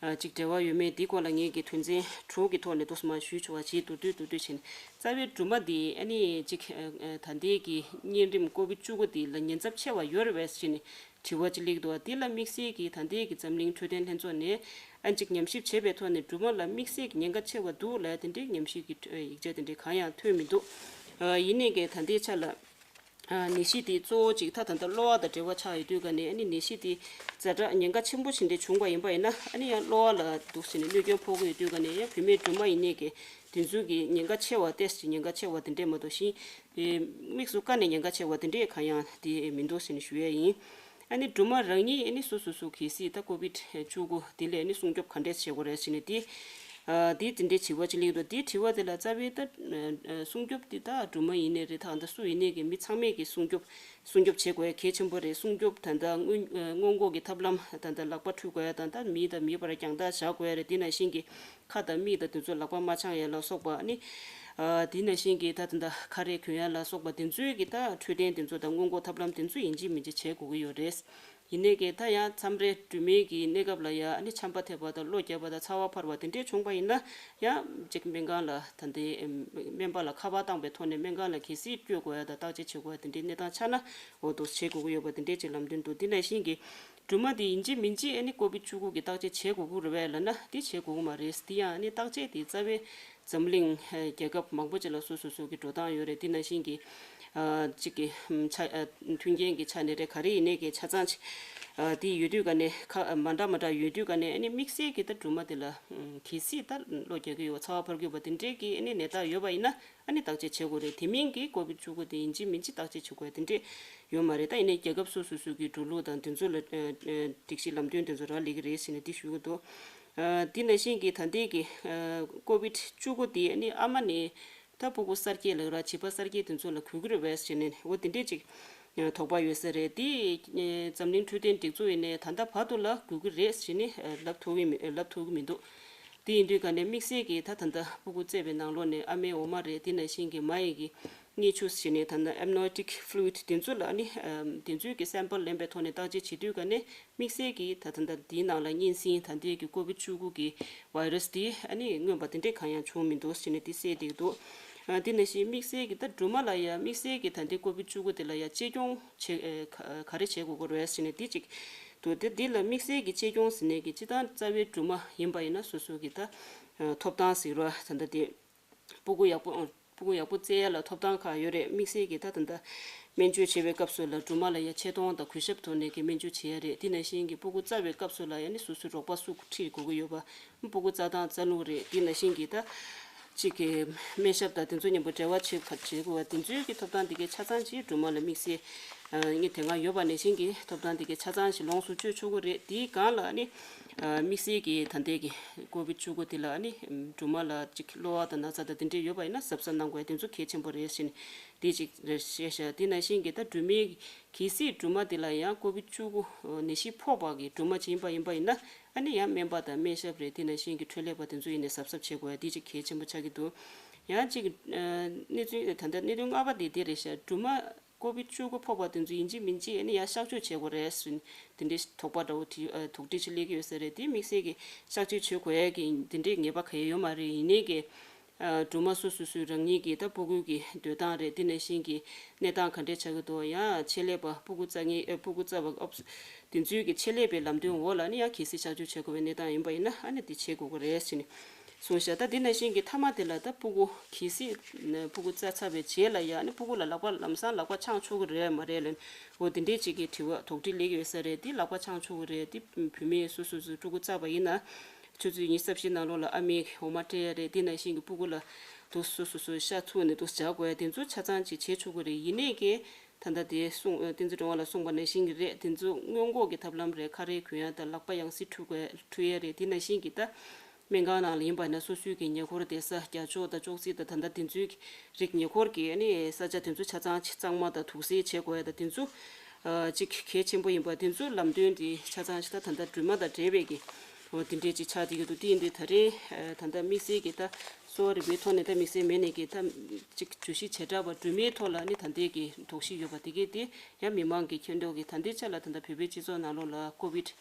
ཅིག་འབྲེལ་བ་ཡོད་མེད་དེའི་སྐོར་ལ་ངས་ཀྱི་དོན་ཚན་དྲུག་གི་ཐོག་ནས་དུ་མ་ཞུས་ཆོག་པ་བྱེད་དུ་དུས་དུ་དུས་ཕྱིན། རྩ་བའི་སྦྲུམ་མ་འདི་ཨ་ནི་ཅིག་ད་ལྟའི་གི་གཉན་རིམས་ཀོ་བིད་བཅུ་དགུ་འདི་ལ་ཉེན་ཚབས་ཆེ་བ་ཡོད་རེད་པས་ཟེར་ནས་ དྲི་བ་ཅིག་སླེབས་འདུག་དེ་ལ་དམིགས་བསལ་གྱིས་ད་ལྟའི་གི་འཛམ་གླིང་འཕྲོད་བསྟེན་ལྷན་ཚོགས་ནས་ཨ་ཅིག་ཉམས་ཞིབ་བྱས་པའི་ཐོག་ནས་སྦྲུམ་མ་ལ་དམིགས་བསལ་གྱི་ཉེན་ཁ་ཆེ་བ་འདུག་ལབ་དེ་འདྲའི་ཉམས་ཞིབ་ཀྱི་ཡིག་ཆ་དེ་འདྲའི་གང་ཡང་ཐོན་མི་འདུག་ཡིན་ནའི་གི་ད་ལྟའི་ཆ་ལ། ནད་གཞི་དེ་གཙོ་བོ་གཅིག་ད་ད་ལྟ་གློ་བ་དང་འབྲེལ་བ་ཆགས་ཡོད་དུས་ག་ནས་ཨ་ནི་ནད་གཞི་དེ་ཛ་དྲག་ཉེན་ཁ་ཆེན་པོ་ཞིག་འདྲ་བྱུང་བ་ཡིན་པ་ཡིན་ན་ཨ་ནི་ཡང་གློ་བ་ལ་འདུག་ཟེར་ནས་གནོད་སྐྱོན་ཕོག་གི་ཡོད་དུས་ག་ནས་ཡང་བུད་མེད་སྦྲུམ་མ་ཡིན་ནའི་གི་དེ་ཚོའི་གི་ཉེན་ཁ་ཆེ་བ་ཏོག་ཙམ་ཉེན་ཁ་ཆེ་བ་དེ་འདྲས་མ་གཏོགས་ཤིང་དམིགས་སུ་བཀར་ནས་ཉེན་ཁ་ཆེ་བ་དེ་འདྲས་གང་ཡང་དེ་མི་འདུག་ཟེར་ནས་ཞུ་ཡས་ཡིན། ཨ་ནི་སྦྲུམ་མ་རང་ཉིད་ཨ་ནི་སོ་སོ་སོ་གལ་སྲིད་ད་ཀོ་བིད་བཅུ་དགུ་དེ་ལས་ཨ་ནི་སྲུང་སྐྱོབ་ག་འདྲས་བྱེད་དགོས་རེད་ཟེར་ནས་དེ། དེ་དེ་འདྲའི་དྲི་བ་ཅིག་སླེབས་འདུག་དེའི་དྲི་བ་དེ་ལ་རྩ་བའི་ད་སྲུང་སྐྱོབ་དེ་ད་སྦྲུམ་མ་ཡིན་ནའི་རེད་ད་ད་སུ་ཡིན་ནའི་གི་མི་ཚང་མས་གི་སྲུང་སྐྱོབ་སྲུང་སྐྱོབ་བྱེད་དགོས་ཡ་གལ་ཆེན་པོ་རེད། སྲུང་སྐྱོབ་ད་ད་སྔོན་སྔོན་འགོག་གི་ཐབས་ལམ་ད་ད་ལག་པ་འཁྲུ་དགོས་ཡ་ད་ད་མི་དང་མི་བར་རྒྱང་ཐག་བཞག་དགོས་ཡ་རེད། དེ་ནང་བཞིན་གི་ཁ་དང་མིག་དང་དེ་ཚོ་ལག་པ་མ་འཆང་ཡ་ལ་སོགས་པ་ཨ་ནི། དེ་ནང་བཞིན་གྱི་ད་ད་ད་ཁ་རས་གོན་ཡ་ལ་སོགས་པ་དེ་ཚོའི་གི་ད་འཕྲོད་བསྟེན་དེ་ཚོ་དང་སྔོན་འགོག་ཐབས་ལམ་དེ་ཚོ་ཡིན་གཅིག་མིན་གཅིག་བྱེད་དགོས་ཀྱི་ཡོད་རེད། ཡིན་ནའི་གི་ད་ཡང་མཚམས་རེ་སྦྲུམ་མའི་གི་གནས་སྐབས་ལ་ཡ་ཨ་ནི་ཆམ་པ་ཐེབས་པ་དང་གློ་རྒྱག་པ་དང་ཚ་བ་འཕར་བ་དེ་འདྲས་བྱུང་བ་ཡིན་ན་ཡང་ཅིག་སྨན་ཁང་ལ་ད་ལྟའི་སྨན་པ་ལ་ཁ་པར་བཏང་པའི་ཐོག་ནས་སྨན་ཁང་ལ་གལ་སྲིད་བསྐྱོད་དགོས་ཡ་དང་བརྟག་དཔྱད་བྱེད་དགོས་ཡ་དེ་འདྲའི་གནས་སྟངས་ཆགས་ན་འོ་དོ་བྱེད་དགོས་ཀྱི་ཡོད་པ་དེ་འདྲས་ཅིག་ལམ་སྟོན་འདུག་དེ་ནང་བཞིན་གྱི་སྦྲུམ་མ་དེ་ཡིན་གཅིག་མིན་གཅིག་ཨ་ནི་ཀོ་བིད་བཅུ་དགུ་གི་བརྟག་དཔྱད་བྱེད་དགོས་ཀྱི་རེད་པས་ལབ་ན་དེ་བྱེད་དགོས་ཀྱི་མ་རེད། དེ་ཡང་ཨ་ནི་བརྟག་དཔྱད་དེ་རྩ་བའི་འཛམ་གླིང་རྒྱལ་ཁབ་མང་པོ་ཅིག་ལ་སོ་སོ་སོ་གི་འགྲོ་སྟངས་ཡོད་རེད། དེ་ནང་བཞིན་གྱི་གཅིག་གི་ཆ་མཐུན་རྐྱེན་གྱི་ཆ་ནས་རེད། ག་རེ་ཡིན་ནའི་གི་ཆ་ཚང་ཅིག་དེ་ཡོད་དུས་ག་ནས་ཁ་མ་འདྲ་མ་འདྲ་ཡོད་དུས་ག་ནས་ཨ་ནི་དམིགས་བསལ་གྱི་ད་སྦྲུམ་མ་དེ་ལ་གལ་སྲིད་ད་གློ་རྒྱག་གི་ཡོད་ཚ་བ་འཕར་གྱི་ཡོད་པ་དེ་འདྲའི་གི་ཨ་ནི་ནད་རྟགས་ཡོད་པ་ཡིན་ན་ཨ་ནི་བརྟག་དཔྱད་བྱེད་དགོས་རེད། དེ་མིན་གྱི་ཀོ་བིད་བཅུ་དགུ་དེ་ཡིན་གཅིག་མིན་གཅིག་བརྟག་དཔྱད་བྱེད་དགོས་དེ་འདྲས་ཡོད་མ་རེད། ད་ཡིན་ནའི་རྒྱལ་ཁབ་སོ་སོ་སོ་གི་འགྲོ་ལུགས་དང་དེ་ཚོ་ལ་སྒྲིག་གཞི་ལམ་སྟོན་དེ་ཚོ་རག་ལས་ཀྱི་རེད་ཟེར་ནས་དེ་ཞུ་གི་འདུག་དེ་ནང་བཞིན་གྱི་ད་ལྟའི་གི་ཀོ་བིད་བཅུ་དགུ་དེ་ནི་ཨ་མ་ནས་ད་ཕྲུ་གུ་གསར་སྐྱེས་ལ་ར་བྱིས་པ་གསར་སྐྱེས་དེ་ཚོ་ལ་འགོས་ཀྱི་རེད་པས་ཟེར་ནས་འོ་དེ་འདྲས་ཅིག་དོགས་པ་ཡོད་ས་རེད། དེ་འཛམ་གླིང་འཕྲོད་བསྟེན་སྒྲིག་འཛུགས་ཡིན་ནའི་ད་ལྟ་བར་དུ་ལ་འགོས་ཀྱི་རེད་ཟེར་ནས་ལབ་ཐུབ་ཀྱི་མི་ལབ་ཐུབ་ཀྱི་མི་འདུག་དེ་ཡིན་དུས་ག་ནས་དམིགས་བསལ་གྱི་ད་ད་ལྟ་ཕྲུ་གུ་བཙས་པའི་ནང་ལོགས་ནས་ཨ་མའི་འོ་མ་རེད། དེ་ནང་བཞིན་གྱི་མ་ཡི་གི་མངལ་ཆུ་ཟེར་ནས་ད་ལྟ་amniotic fluid དེ་ཚོ་ལ་ནི་དེ་ཚོའི་གི་sample ལེན་པའི་ཐོག་ནས་བརྟག་དཔྱད་བྱེད་དུས་ག་ནས་དམིགས་བསལ་གྱི་ད་ད་ལྟ་འདིའི་ནང་ལ་གཉན་སྲིན་ད་ལྟའི་གི་ཀོ་བིད་བཅུ་དགུ་གི་virus དེ་ཨ་ནི་མངོན་པ་དེ་འདྲས་གང་ཡང་བྱུང་མི་འདུག་ཟེར་ནས་དེ་གསལ་བསྡད་ཀྱི་འདུག་དེ་ནང་བཞིན་དམིགས་བསལ་གྱི་ད་སྦྲུམ་མ་ལ་ཡང་དམིགས་བསལ་གྱི་ད་ལྟའི་ཀོ་བིད་བཅུ་དགུ་དེ་ལ་ཡང་གཅེས་སྐྱོང་བྱེད་ག་རེ་བྱེད་དགོས་ཀྱི་རེད་ཟེར་ནས་དེ་གཅིག་འདུག་དེ་འདི་ལ་དམིགས་བསལ་གྱི་གཅེས་སྐྱོང་ཟེར་ནས་གི་སྤྱིར་བཏང་རྩ་བའི་སྦྲུམ་མ་ཡིན་པ་ཡིན་ན་སོ་སོ་གི་ད་ཐོབ་ཐང་ཟེར་རོ་ད་ལྟ་དེ། ཕྲུ་གུ་ཡག་པོ་ཕྲུ་གུ་ཡག་པོ་བཙས་ཡ་ལ་ཐོབ་ཐང་ཁག་ཡོད་རེད། དམིགས་བསལ་གྱི་ད་ད་ལྟ་སྨན་བཅོས་བྱེད་པའི་སྐབས་སུ་ལ་སྦྲུམ་མ་ལ་ཡ་ཆེ་མཐོང་དང་གུས་ཞབས་ཐོག་ནས་ཀྱི་སྨན་བཅོས་བྱེད་ཡ་རེད། དེ་ནང་བཞིན་གྱི་ཕྲུ་གུ་བཙའ་བའི་སྐབས་སུ་ལ་ཡ་ནི་སོ་སོའི་རོགས་པ་སུ་ཁྲིད་དགོས་ཀྱི་ཡོད་པ། ཕྲུ་གུ་བཙའ་སྟངས་བཙའ་ལུགས་རེད། དེ་ནང་བཞིན་གྱི་ད་གཅིག་གི་སྨན་ཞབས་དང་དེ་ཚོ་མཉམ་པོ་འབྲེལ་བ་བྱེད་ག་བྱེད་དགོས་པ་དེ་ཚོའི་གི་ཐོབ་ཐང་དེ་གའི་ཆ་ཚང་གཅིག་སྦྲུམ་མ་ལ་དམིགས་བསལ་ངས་དེ་སྔ་ཡོད་པ་ནང་བཞིན་གྱི་ཐོབ་ཐང་དེ་གའི་ཆ་ཚང་ཞིག་ལོངས་སུ་སྤྱོད་ཆོག་གི་རེད། དེའི་སྒང་ལ་ནི། དམིགས་བསལ་གྱི་ད་ལྟའི་གི་ཀོ་བིད་བཅུ་དགུ་དེ་ལ་ནི་སྦྲུམ་མ་ལ་ཅིག་གློ་བ་དང་ན་ཚ་དང་དེ་འདྲས་ཡོད་པ་ཡིན་ན་གཟབ་གཟབ་གནང་དགོས་དེ་ཚོ་གལ་ཆེན་པོ་རེད་ཟེར་ནས་དེ་ཅིག་རེད་བཤད་ཤག་དེ་ནང་བཞིན་གྱི་ད་སྦྲུམ་མའི་གལ་སྲིད་སྦྲུམ་མ་དེ་ལ་ཡང་ཀོ་བིད་བཅུ་དགུ་ནད་གཞི་ཕོག་པ་གི་སྦྲུམ་མ་ཅིག་ཡིན་པ་ཡིན་པ་ཡིན་ན་ཨ་ནི་ཡང་སྨན་པ་དང་སྨན་ཞབས་རེད། དེ་ནང་བཞིན་གྱི་འཕྲོད་ལས་པ་དེ་ཚོ་ཡིན་ནས་གཟབ་གཟབ་བྱེད་དགོས་དེ་ཅིག་གལ་ཆེན་པོ་ཆགས་ཀྱི་འདུག་ཡང་ཅིག་གནས་ཚུལ་ད་ལྟ་གནད་དོན་ལྔ་པ་དེ་དེ་རེད་ཤག་སྦྲུམ་མ། ཀོ་བིད་བཅུ་དགུ་ཕོག་པ་དེ་ཚོ་ཡིན་གཅིག་མིན་གཅིག་ཨ་ནི་ཡང་གཤག་བཅོས་བྱེད་དགོས་རེད་ཟེར་ནས་དེ་འདྲའི་དོགས་པ་འདྲ་བོ་དྲི་ཨ་དོགས་འདྲི་ཅིག་སླེབས་ཀྱི་ཡོད་ས་རེད། དེ་དམིགས་བསལ་གྱི་གཤག་བཅོས་བྱེད་དགོས་ཡས་ཀྱི་དེ་འདྲའི་ངེས་པ་གང་ཡང་ཡོད་མ་རེད། ཡིན་ནའི་གི་ཨ་སྦྲུམ་མ་སོ་སོ་སོའི་རང་ཉིད་ཀྱི་ད་ཕྲུ་གུ་གི་སྡོད་སྟངས་རེད། དེ་ནང་བཞིན་གྱི་གནས་སྟངས་ག་འདྲས་ཆགས་ཀྱི་འདུག་ཡང་ཆེད་ལས་པ་ཕྲུ་གུ་བཙའ་མཁན་ཨ་ཕྲུ་གུ་བཙའ་བ་ཨོབ་དེ་ཚོའི་གི་ཆེད་ལས་པའི་ལམ་སྟོན་འོག་ལ་ནི་ཡང་གལ་སྲིད་གཤག་བཅོས་བྱེད་དགོས་པའི་གནས་སྟངས་ཡིན་པ་ཡིན་ན་ཨ་ནི་དེ་བྱེད་དགོས་ཀྱི་རེད་ཟེར་ནས། གསུངས་ཤག་ད་དེ་ནང་བཞིན་གྱི་མཐའ་མ་དེ་ལ་ད་ཕྲུ་གུ་གལ་སྲིད་ཕྲུ་གུ་བཙའ་ཚར་བའི་རྗེས་ལ་ཡང་ནི་ཕྲུ་གུ་ལ་ལག་པ་ལམ་སང་ལག་པ་འཆང་ཆོག་གི་རེད་མ་རེད་ལབ་འོ་དེ་འདྲས་ཅིག་གི་དྲི་བ་དོགས་འདྲི་སླེབས་ཡོད་ས་རེད། དེ་ལག་པ་འཆང་ཆོག་གི་རེད། དེ་བུད་མེད་སོ་སོ་སོ་ཕྲུ་གུ་བཙའ་བ་ཡིན་ན་ཆུ་ཚོད་ཉི་ཤུ་རྩ་བཞི་ནང་ལོགས་ལ་ཨ་མའི་འོ་མ་སྤྲད་ཡ་རེད། དེ་ནང་བཞིན་གྱི་ཕྲུ་གུ་ལ་དུ་སོ་སོ་སོ་ཤ་ཚུགས་ནས་དུ་བྱ་དགོས་ཡ་དེ་ཚོ་ཆ་ཚང་ཅིག་བྱེད་ཆོག་གི་རེད། ཡིན་ནའི་གི་ད་ལྟ་དེ་གསུངས་བསྟན་འཛིན་སྒྲོལ་དབང་ལགས་གསུངས་པ་ནང་བཞིན་གྱི་རེད། དེ་ཚོ་སྔོན་འགོག་གི་ཐབས་ལམ་རེད། ཁ་རས་གོན་ཡ་དང་ལག་པ་ཡང་སེ་འཁྲུ་དགོས་འཁྲུ་ཡ་རེད། དེ་ནང་བཞིན་གྱི་ད། སྨན་ཁང་ནང་ལ་ཡིན་པ་ན་སོ་སོའི་གི་ཉེ་འཁོར་བསྡད་ས་རྒྱ་ལྕོག་དང་ཅོག་ཙེ་དང་ད་ལྟ་དེ་ཚོའི་གི་རིགས་ཉེ་འཁོར་གྱི་ཨ་ནི་ས་ཆ་དེ་ཚོ་ཆ་ཚང་གཙང་མ་དང་དུག་སེལ་བྱེད་དགོས་ཡ་དང་དེ་ཚོ་ཨ་གཅིག་གལ་ཆེན་པོ་ཡིན་པ་དེ་ཚོ་ལམ་སྟོན་དེ་ཆ་ཚང་ཞིག་ད་ད་ལྟ་སྦྲུམ་མ་དང་འབྲེལ་བའི་གི་འོ་དེ་འདྲས་ཅིག་ཆགས་བསྡད་ཀྱི་འདུག་དེ་ཡིན་དུས་ད་རེས་ཨ་ད་ལྟ་དམིགས་བསལ་གྱི་ད་གསོ་བ་རིག་པའི་ཐོག་ནས་ད་དམིགས་བསལ་མེད་ནས་གི་ད་གཅིག་བརྗོད་གཞི་བྱེ་བྲག་པ་སྦྲུམ་མའི་ཐོག་ལ་ཨ་ནི་ད་ལྟའི་གི་དོགས་གཞི་ཡོད་པ་དེ་གས་དེ་ཡང་མི་མང་གི་མཁྱེན་རྟོགས་གི་ད་ལྟའི་ཆ་ལ་ད་ལྟ་བོད་པའི་སྤྱི་ཚོགས་ནང་ལོགས་ལ་ཀོ་བིད།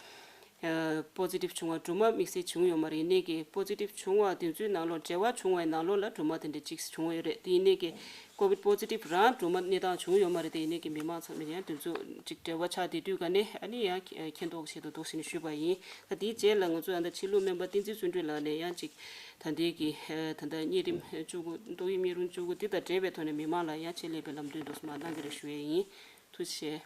པོ་སི་ཊིབ་བྱུང་བ་སྦྲུམ་མ་དམིགས་བསལ་བྱུང་ཡོད་མ་རེད། ཡིན་ནའི་གི་པོ་སི་ཊིབ་བྱུང་བ་དེ་ཚོའི་ནང་ལོགས་འབྲེལ་བ་བྱུང་བའི་ནང་ལོགས་ལ་སྦྲུམ་མ་དེ་འདྲ་གཅིག་བྱུང་ཡོད་རེད། དེ་ཡིན་ནའི་གི་ཀོ་ཝིཌ་པོ་སི་ཊིབ་རང་སྦྲུམ་མ་གནས་སྟངས་བྱུང་ཡོད་མ་རེད། དེ་ཡིན་ནའི་གི་མི་མང་ཚང་མས་ཡང་དེ་ཚོ་གཅིག་འབྲེལ་བ་ཆགས་བསྡད་དུས་ག་ནས་ཨ་ནི་ཡང་མཁྱེན་རྟོགས་ཆེད་དུ་འདུག་ཟེར་ནས་ཞུས་པ་ཡིན། ད་དེའི་རྗེས་ལ་ང་ཚོ་ཨ་ད་ཕྱི་ལུགས་སྨན་པ་བསྟན་འཛིན་བརྩོན་འགྲུས་ལགས་ནས་ཡང་གཅིག་ད་ལྟའི་གི་ད་ལྟ་གཉན་རིམས་བཅུ་དགུ་ཏོག་དབྱིབས་གཉན་རིམས་བཅུ་དགུ་འདི་དང་འབྲེལ་བའི་ཐོག་ནས་མི་མང་ལ་ཡང་ཆེད་ལས་པའི་ལམ་སྟོན་འདུག་སེ་མར་གནང་གི་རེད་ཞུ་ཡས་ཡིན། ཐུགས་རྗེ་ཆེ།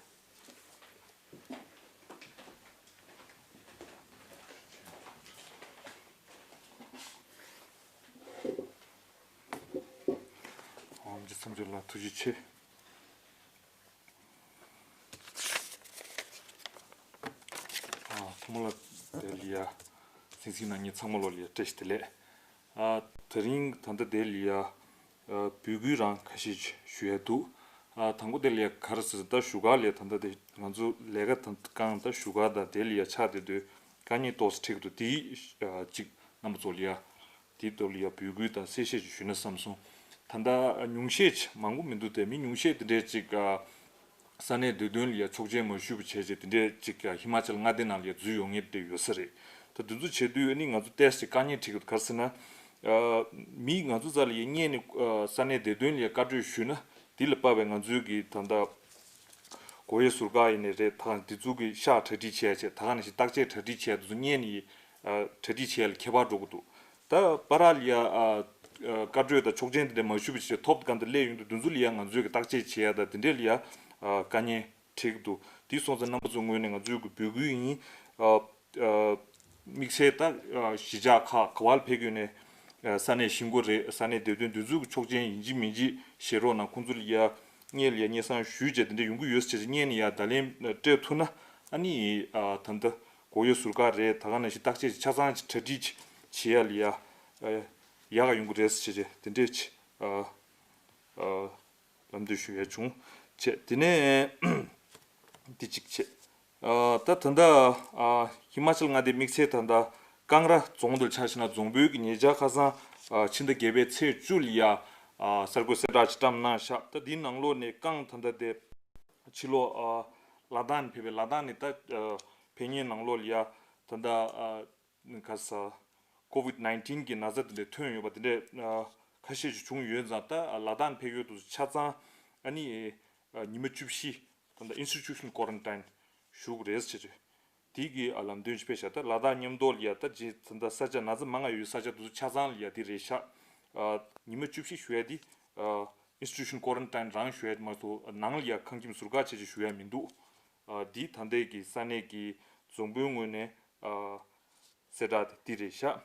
ཨོམ་ཇི་མཚམས་སྦྱོར་ལ་ཐུགས་རྗེ་ཆེ། ཨ་ཐོག་མ་ལ་དེ་ལ་ཡ་གཟིགས་གཟིགས་གནང་མཁན་ཚང་མ་ལོ་ལ་ཡ་བཀྲ་ཤིས་བདེ་ལེགས། ཨ་དེ་རིང་ད་ལྟ་དེ་ལ་ཡ་ཨ་འབོད་སྐུལ་རང་ཁ་ཤས་ཞུ་ཡ་འདུག་ཨ་དང་པོ་དེ་ལ་ཡ་ག་རེ་ཟེར་ད་བཞུགས་སྒར་ལ་ཡ་ད་ལྟ་དེ་ང་ཚོ་ལས་ཀ་ད་ལྟ་བསྐང་ད་བཞུགས་སྒར་དང་དེ་ལ་ཡ་ཆགས་བསྡད་དུས་དཀའ་ངལ་ཏོག་ཙམ་འཕྲད་ཀྱི་འདུག་དེ་ཨ་གཅིག་རྣམ་པ་ཚོ་ལ་ཡ། དེའི་ཐོག་ལ་ཡ་འབོད་སྐུལ་དང་གསལ་བཤད་ཅིག་ཞུས་ན་བསམ་སོང་། ད་ལྟ་ཉུང་ཤས་ཅིག་མང་པོ་མི་འདུག་སྟེ་མི་ཉུང་ཤས་དེ་འདྲས་ཅིག་ས་གནས་བདེ་དོན་ལ་ཡ་ཆོག་མཆན་མ་ཞུས་པ་བྱས་རྗེས་དེ་འདྲས་ཅིག་ཧི་མ་ཅལ་མངའ་སྡེ་ནང་ལ་ཡ་འཛུལ་ཡོང་མཁན་དེ་ཡོད་ས་རེད། ད་དེ་ཚོ་བྱེད་དུས་ཨ་ནི་ང་ཚོ་ཏོག་ཙམ་དཀའ་ངལ་འཕྲད་ཀྱི་འདུག་ག་རེ་ཟེར་ན། མི་ང་ཚོ་རྩ་ལ་ཡ་སྔོན་ནས་ས་གནས་བདེ་དོན་ལ་ཡ་བཀའ་འཁྲོལ་ཞུས་ན་དེ་ལ་དཔག་པའི་ང་ཚོའི་གི་ད་ལྟ་སྒོ་དབྱེ་ཟུར་བཀག་ཡིན་ནའི་རེད། ད་ག་ནང་བཞིན་དེ་ཚོ་གི་ཤག་གྲ་སྒྲིག་བྱས་བྱས་ད་ག་ནང་བཞིན་བརྟག་དཔྱད་གྲ་སྒྲིག་བྱས་དེ་ཚོ་སྔོན་ནས་ཨ་གྲ་སྒྲིག་བྱས་ལ་ཁྱད་པར་འགྲོ་གི་འདུག་ད་པ་ར་ལ་ཡ་ཨ་ཨ་བཀའ་འཁྲོལ་དང་ཆོག་མཆན་དེ་འདྲ་མ་ཞུས་པ་བྱས་ཐོབ་སྒང་དུ་སླེབས་ཡོང་དུས་དེ་ཚོ་ལ་ཡ་ང་ཚོས་ཀྱི་བརྟག་དཔྱད་བྱེད་ཡ་དང་དེ་འདྲས་ལ་ཡ་ཨ་དཀའ་ངལ་འཕྲད་ཀྱི་འདུག་དེ་སོང་ཙང་རྣམ་པ་ཚོའི་ངོས་ནས་ང་ཚོས་ཀྱི་འབོད་སྐུལ་ཡིན། ཨ་ཨ་དམིགས་བསལ་ད་ཨ་གཞིས་ཆགས་ཁག་ག་བ་ལ་ཕེབས་ཀྱི་ཡོད་ནའི་ཨ་ས་གནས་གཞིས་འགོ་རེད། ས་གནས་བདེ་དོན་དེ་ཚོའི་ཆོག་མཆན་ཡིན་གཅིག་མིན་གཅིག་བཞེས་རོགས་གནང་། ཁོང་ཚོ་ལ་ཡ་སྔོན་ལ་ཡ་སྙན་སེང་ཞུས་བྱས་དེ་འདྲ་ཡོང་གི་ཡོད་ཟེར་བྱས་སྔོན་ནས་ཡ་བརྡ་ལན་སྤྲད་ཐུབ་ན་ཨ་ནི་ཨ་ད་ལྟ་སྒོ་དབྱེ་ཟུར་བཀག་རེད། ད་ག་ནང་བཞིན་བརྟག་དཔྱད་ཆ་ཚང་གྲ་སྒྲིག་བྱེད་ཡ་ལ་ཡ་ཨ་ཡག་ག་ཡོང་གི་རེད་ཟེར་བྱས་དེ་འདྲས་ཨ་ཨ་ལམ་སྟོན་ཞུ་ཡ་བྱུང་བྱས། དེ་ནས་འདི་གཅིག་བྱས། ཨ་ད་ད་ལྟ་ཨ་ཧི་མ་ཅལ་མངའ་སྡེ་དམིགས་བསལ་ད་ལྟ་ཀང་ར་རྫོང་དུ་ཆ་བཞག་ན་རྫོང་དཔོན་གྱི་ཉེ་ཆར་ཁ་སང་ཨ་ཕྱི་ཟླ་བརྒྱད་པའི་ཚེས་བཅུ་ལ་ཡ་ཨ་གསར་འགོད་གསལ་བསྒྲགས་ཅིག་བཀྲམ་གནང་ཤག་ད་འདིའི་ནང་ལོགས་ནས་ཀང་ད་ལྟ་དེ་ཕྱི་ལོགས་ཨ་ལ་དྭགས་ནས་ཕེབས་པའི་ལ་དྭགས་ནས་ད་ཨ་ཕེབས་མཁན་ནང་ལོགས་ལ་ཡ་ད་ལྟ་ཨ་ག་ས་ཀོ་ཝིཌ་ནའིན་ཊིན་གྱི་ན་ཚ་དེ་འདྲ་ཐོན་ཡོད་པ་དེ་འདྲ་ཨ་ཁ་ཤས་ཤིག་བྱུང་ཡོད་ཙང་ད་ཨ་ལ་དྭགས་ནས་ཕེབས་ཡོད་དུས་ཆ་ཚང་ཨ་ནི་ཨ་ཉི་མ་བཅུ་བཞི་ད་ལྟ་ཨིན་སི་ཊི་ཊུ་ཤན་ཀོ་རན་ཊིན་ཞུ་དགོས་རེད་ཟེར་བྱས། དེ་གི་ཨ་ལམ་སྟོན་ཅིག་ཕེབས་ཤག་ད་ལ་དྭགས་མཉམ་དུ་ལ་ཡ་ད་རྗེས་ད་ལྟ་ས་ཆ་ན་ཚ་མང་ང་ཡོད་ས་ཆ་དེ་ཚོ་ཆ་ཚང་ལ་ཡ་དེ་རེད་ཤག་ཨ་ཉི་མ་བཅུ་བཞི་ཞུ་ཡ་དེ་ཨ་ཨིན་སི་ཊི་ཊུ་ཤན་ཀོ་རན་ཊིན་རང་ཞུ་ཡ་དེ་མ་གཏོགས་ནང་ལ་ཡ་ཁང་ཁྱིམ་ཟུར་བཀག་བྱས་བྱས་ཞུ་ཡ་མི་འདུག་ཨ་དེ་ད་ལྟའི་གི་ས་གནས་ཀྱི་རྫོང་དཔོན་ངོས་ནས་ཨ་གསལ་བསྒྲགས་དེ་དེ་རེད་ཤག་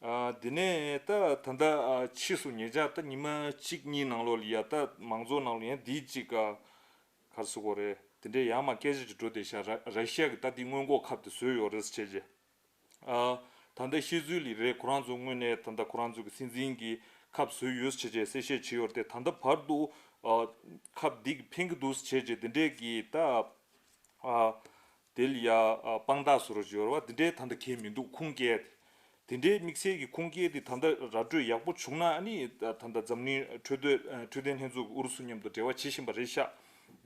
ཨ་དེ་ནས་ད་ད་ལྟ་ཨ་ཕྱིས་སུ་ཉེ་ཆར་ད་ཉི་མ་གཅིག་གཉིས་ནང་ལོགས་ལ་ཡ་ད་མང་ཚོགས་ནང་ལ་ཡང་དེའི་གཅིག་ཨ་ག་རེ་ཟེར་དགོས་རེད། དེ་འདྲའི་ཡར་མར་སྐད་ཆ་ཅིག་འགྲོ་བསྡད་ཤག་ར་ར་ཤི་ཡ་གི་ད་དེ་སྔོན་འགོག་ཁབ་དེ་བཟོས་ཡོད་རེད་ཟེར་བྱས་རྗེས། ཨ་ད་ལྟ་བཤད་ཚུལ་ལ་རེད། ཁོ་རང་ཚོ་དངོས་གནས་ད་ལྟ་ཁོ་རང་ཚོ་གི་སྲིད་འཛིན་གྱི་ཁབ་བཟོས་ཡོད་ཟེར་བྱས་རྗེས་གསལ་བཤད་བྱས་ཡོད་རེད་དེ། ད་ལྟ་བར་དུ་ཨ་ཁབ་འདི་གི་ཕན་གྱི་འདུག་ཟེར་བྱས་རྗེས་དེ་འདྲས་ཀྱི་ད་ཨ་དེ་ལ་ཡ་ཨ་དཔང་རྟགས་བཟོ་རོགས་བྱེད་རོགས་པ་དེ་འདྲའི་ད་ལྟ་གང་ཡང་མི་འདུག་ཁུངས་སྐྱེལ་དེ་འདྲའི་དམིགས་བསལ་གྱི་ཁུངས་སྐྱེལ་དེ་ད་ལྟ་ར་སྤྲོད་ཡག་པོ་བྱུང་ན་ཨ་ནི་ད་ལྟ་འཛམ་གླིང་འཕྲོད་བསྟེན་འཕྲོད་བསྟེན་ལྷན་ཚོགས་ཀྱི་ཨུ་རུ་སུ་མཉམ་དུ་འབྲེལ་བ་བྱེད་བཞིན་པ་རེད་ཤག་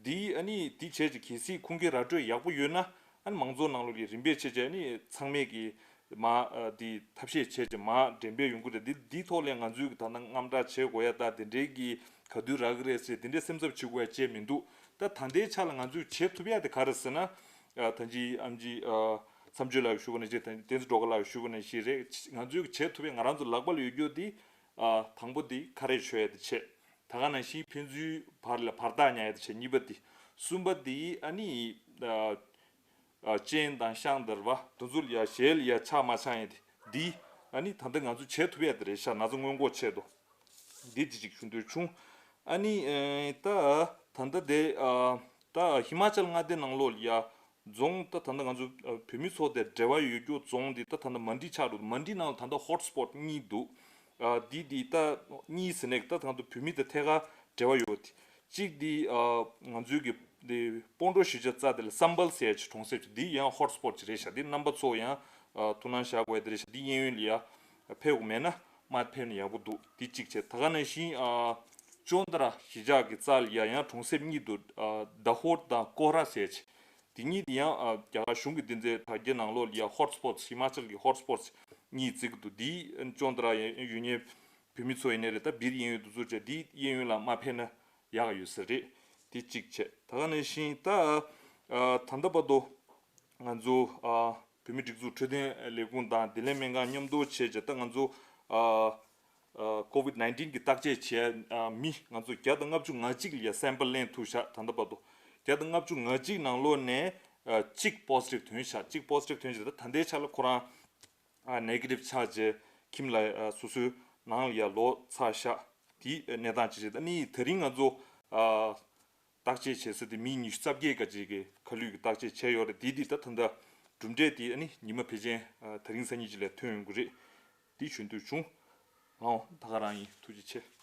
འདི་ཨ་ནི་འདི་བྱས་ཀྱི་གལ་སྲིད་ཁུངས་སྐྱེལ་ར་སྤྲོད་ཡག་པོ་ཡོད་ན་ཨ་ནི་མང་ཚོགས་ནང་ལོགས་ཀྱི་རིམ་པས་བྱས་ཀྱི་ཨ་ནི་ཚང་མས་ཀྱི་མ་ཨ་འདི་ཐབས་ཤེས་བྱས་ཀྱི་མ་འགྲེམས་སྤེལ་ཡོང་གི་རེད། འདི་འདིའི་ཐོག་ལ་ང་ཚོས་ཀྱི་ད་ལྟ་དངངས་སྐྲག་བྱེད་དགོས་ཡ་ད་དེ་འདྲའི་གི་ག་དུས་རག་གི་རེད་ཟེར་དེ་འདྲའི་སེམས་འཚབ་བྱེད་དགོས་ཡ་བཅས་མི་འདུག་ད་ད་ལྟའི་ཆ་ལ་ང་ཚོས་བྱེད་ཐུབ་ཡ་དེ་ག་རེ་ཟེར་ན། ཨ་ད་ཅི་ཨམ་ཅི་ཨ་མཚམས་གཅོད་ལགས་ཞུ་བ་ནང་བཞིན་དང་བསྟན་འཛིན་སྒྲོལ་དཀར་ལགས་ཞུ་བ་ནང་བཞིན་རེད། ང་ཚོས་བྱེད་ཐུབ་ཡ་ང་རང་ཚོ་ལག་པ་ལ་ཡོད་རྒྱུ་དེ་ཨ་དང་པོ་དེ་ཁ་རས་མཆོད་ཡ་དེ་བྱེད། ད་ག་ནང་བཞིན་ཕན་ཚུན་བར་ལ་བར་ཐག་ཉར་ཡ་དེ་བྱེད། གཉིས་པ་དེ། གསུམ་པ་དེ་ཨ་ནི་ཨ་ཨ་སྤྱན་དང་ཤངས་དར་བ་དེ་ཚོ་ལ་ཡ་ཞལ་ལ་ཡ་ཆག་མ་ཆག་ཡ་དེ་འདི་ཨ་ནི་ད་ལྟ་ང་ཚོ་བྱེད་ཐུབ་ཡ་དེ་རེད་ཤག་ན་ཚ་སྔོན་འགོག་ཆེད་དུ། འདི་འདི་ཅིག་ཞུ་འདོད་བྱུང་། ཨ་ནི་ཨེ་ད་ད་ལྟ་དེ་ཨ་ད་ཧི་མ་ཅལ་མངའ་སྡེ་ནང་ལོགས་ལ་ཡ་རྫོང་ད་ད་ལྟ་ང་ཚོ་ཨ་བོད་མི་ཚོ་དེ་འབྲེལ་བ་ཡོད་རྒྱུ་རྫོང་འདི་ད་ད་ལྟ་མན་ཌི་ཆགས་འདུག་མན་ཌི་ནང་ལ་ད་ལྟ་ཧོཊ་སི་པོཊ་གཉིས་འདུག་ཨ་འདི་འདི་ད་གཉིས་ཟེར་ནས་ད་ང་ཚོ་བོད་མི་དེ་ཐད་ཀར་འབྲེལ་བ་ཡོད་དེ། གཅིག་འདི་ཨ་ང་ཚོའི་གི་འདི་སྤོན་ཊོ་གཞིས་ཆགས་རྩ་དེ་ལ་སམ་བལ་ཟེར་ཡ་ཅིག་གྲོང་གསེབ་ཅིག་འདི་ཡང་ཧོཊ་སི་པོཊ་ཅིག་རེད་ཤག་འདི་རྣམ་པ་ཚོ་ཡང་ཨ་ཐུགས་སྣང་བཞག་དགོས་ཡ་དེ་རེད་ཤག་འདི་གཡས་གཡོན་ལ་ཡ་ཕེབས་དགོས་མེད་ན། མར་ཕེབས་ན་ཡག་པོ་འདུག་འདི་གཅིག་བྱས། ད་ག་ནང་བཞིན་ཨ་ཅོན་ཏ་ར་གཞིས་ཆགས་ཀྱི་རྩ་ལ་ཡ་ཡང་གྲོང་གསེབ་གཉིས་འདུག་ཨ་དཱ་ཧོར་དང་ཀོ་ར་ཟེར་བྱས། དེ་གཉིས་དེ་ཡང་ཨ་རྒྱ་གར་གཞུང་གི་དེ་ཚོའི་དྲ་རྒྱའི་ནང་ལོགས་ལ་ཡ་ཧོ་ཊི་སི་པོ་ཊི་ཧི་མ་ཅལ་གྱི་ཧོ་ཊི་སི་པོ་ཊི་གཉིས་བརྩི་གི་འདུག་དེའི་ཅོང་ཏ་ར་ཡོད་མཁན་བོད་མི་ཚོ་ཡིན་ནའི་རེད། ད་བིར་གཡས་གཡོན་དུ་ཚུར་བྱས་དེའི་གཡས་གཡོན་ལ་མ་ཕེབས་ན་ཡག་ཡོད་ས་རེད། དེ་གཅིག་བྱས། ད་ག་ནང་བཞིན་ད་ཨ་ད་ལྟ་བར་དུ་ང་ཚོ་ཨ་བོད་མི་སྒྲིག་འཛུགས་འཕྲོད་བསྟེན་ལས་ཁུངས་དང་བདེ་ལེགས་སྨན་ཁང་མཉམ་དུ་བྱས་བྱས་ད་ང་ཚོ་ཨ་ཨ་ཀོ་ཝིཌ་ནའིན་ཊིན་གྱི་བརྟག་དཔྱད་བྱས་ཨ་མི་ང་ཚོ་བརྒྱ་དང་ལྔ་བཅུ་ང་གཅིག་ལ་ཡ་སེམ་པལ་ལེན་ཐུབ་ཤག་ད་ལྟ་བར་དུ་བརྒྱ་དང་ལྔ་བཅུ་ང་གཅིག་ནང་ལོགས་ནས་ཨ་གཅིག་པོ་ཟི་ཊིབ་ཐོན་ཤག་གཅིག་པོ་ཟི་ཊིབ་ཐོན་བྱས་ད་ད་ལྟའི་ཆ་ལ་ཁོ་རང་ཨ་ནེ་གེ་ཊིབ་ཆགས་རྗེས་ཁྱིམ་ལ་ཨ་སོ་སོའི་ནང་ལ་ཡ་ལོག་ཚར་ཤག་དེའི་གནས་སྟངས་ཅིག་རེད། ཨ་ནི་དེ་རིང་ང་ཚོ་ཨ་བརྟག་དཔྱད་བྱེད་ས་དེ་མི་ཉི་ཤུ་རྩ་བརྒྱད་ཀ་ཅིག་གི་ཁ་ལུད་ཀྱི་བརྟག་དཔྱད་བྱས་ཡོད་རེད། དེ་དེ་ད་ད་ལྟ་གྲུབ་འབྲས་དེ་ཨ་ནི་ཉི་མ་ཕལ་ཆེར་ཨ་དེ་རིང་སང་ཉིན་ཅིག་ལ་ཐོན་ཡོང་གི་རེད། དེ་ཞུ་འདོད་བྱུང་། ཨོ་ད་ག་རང་ཡིན། ཐུགས་རྗེ་ཆེ།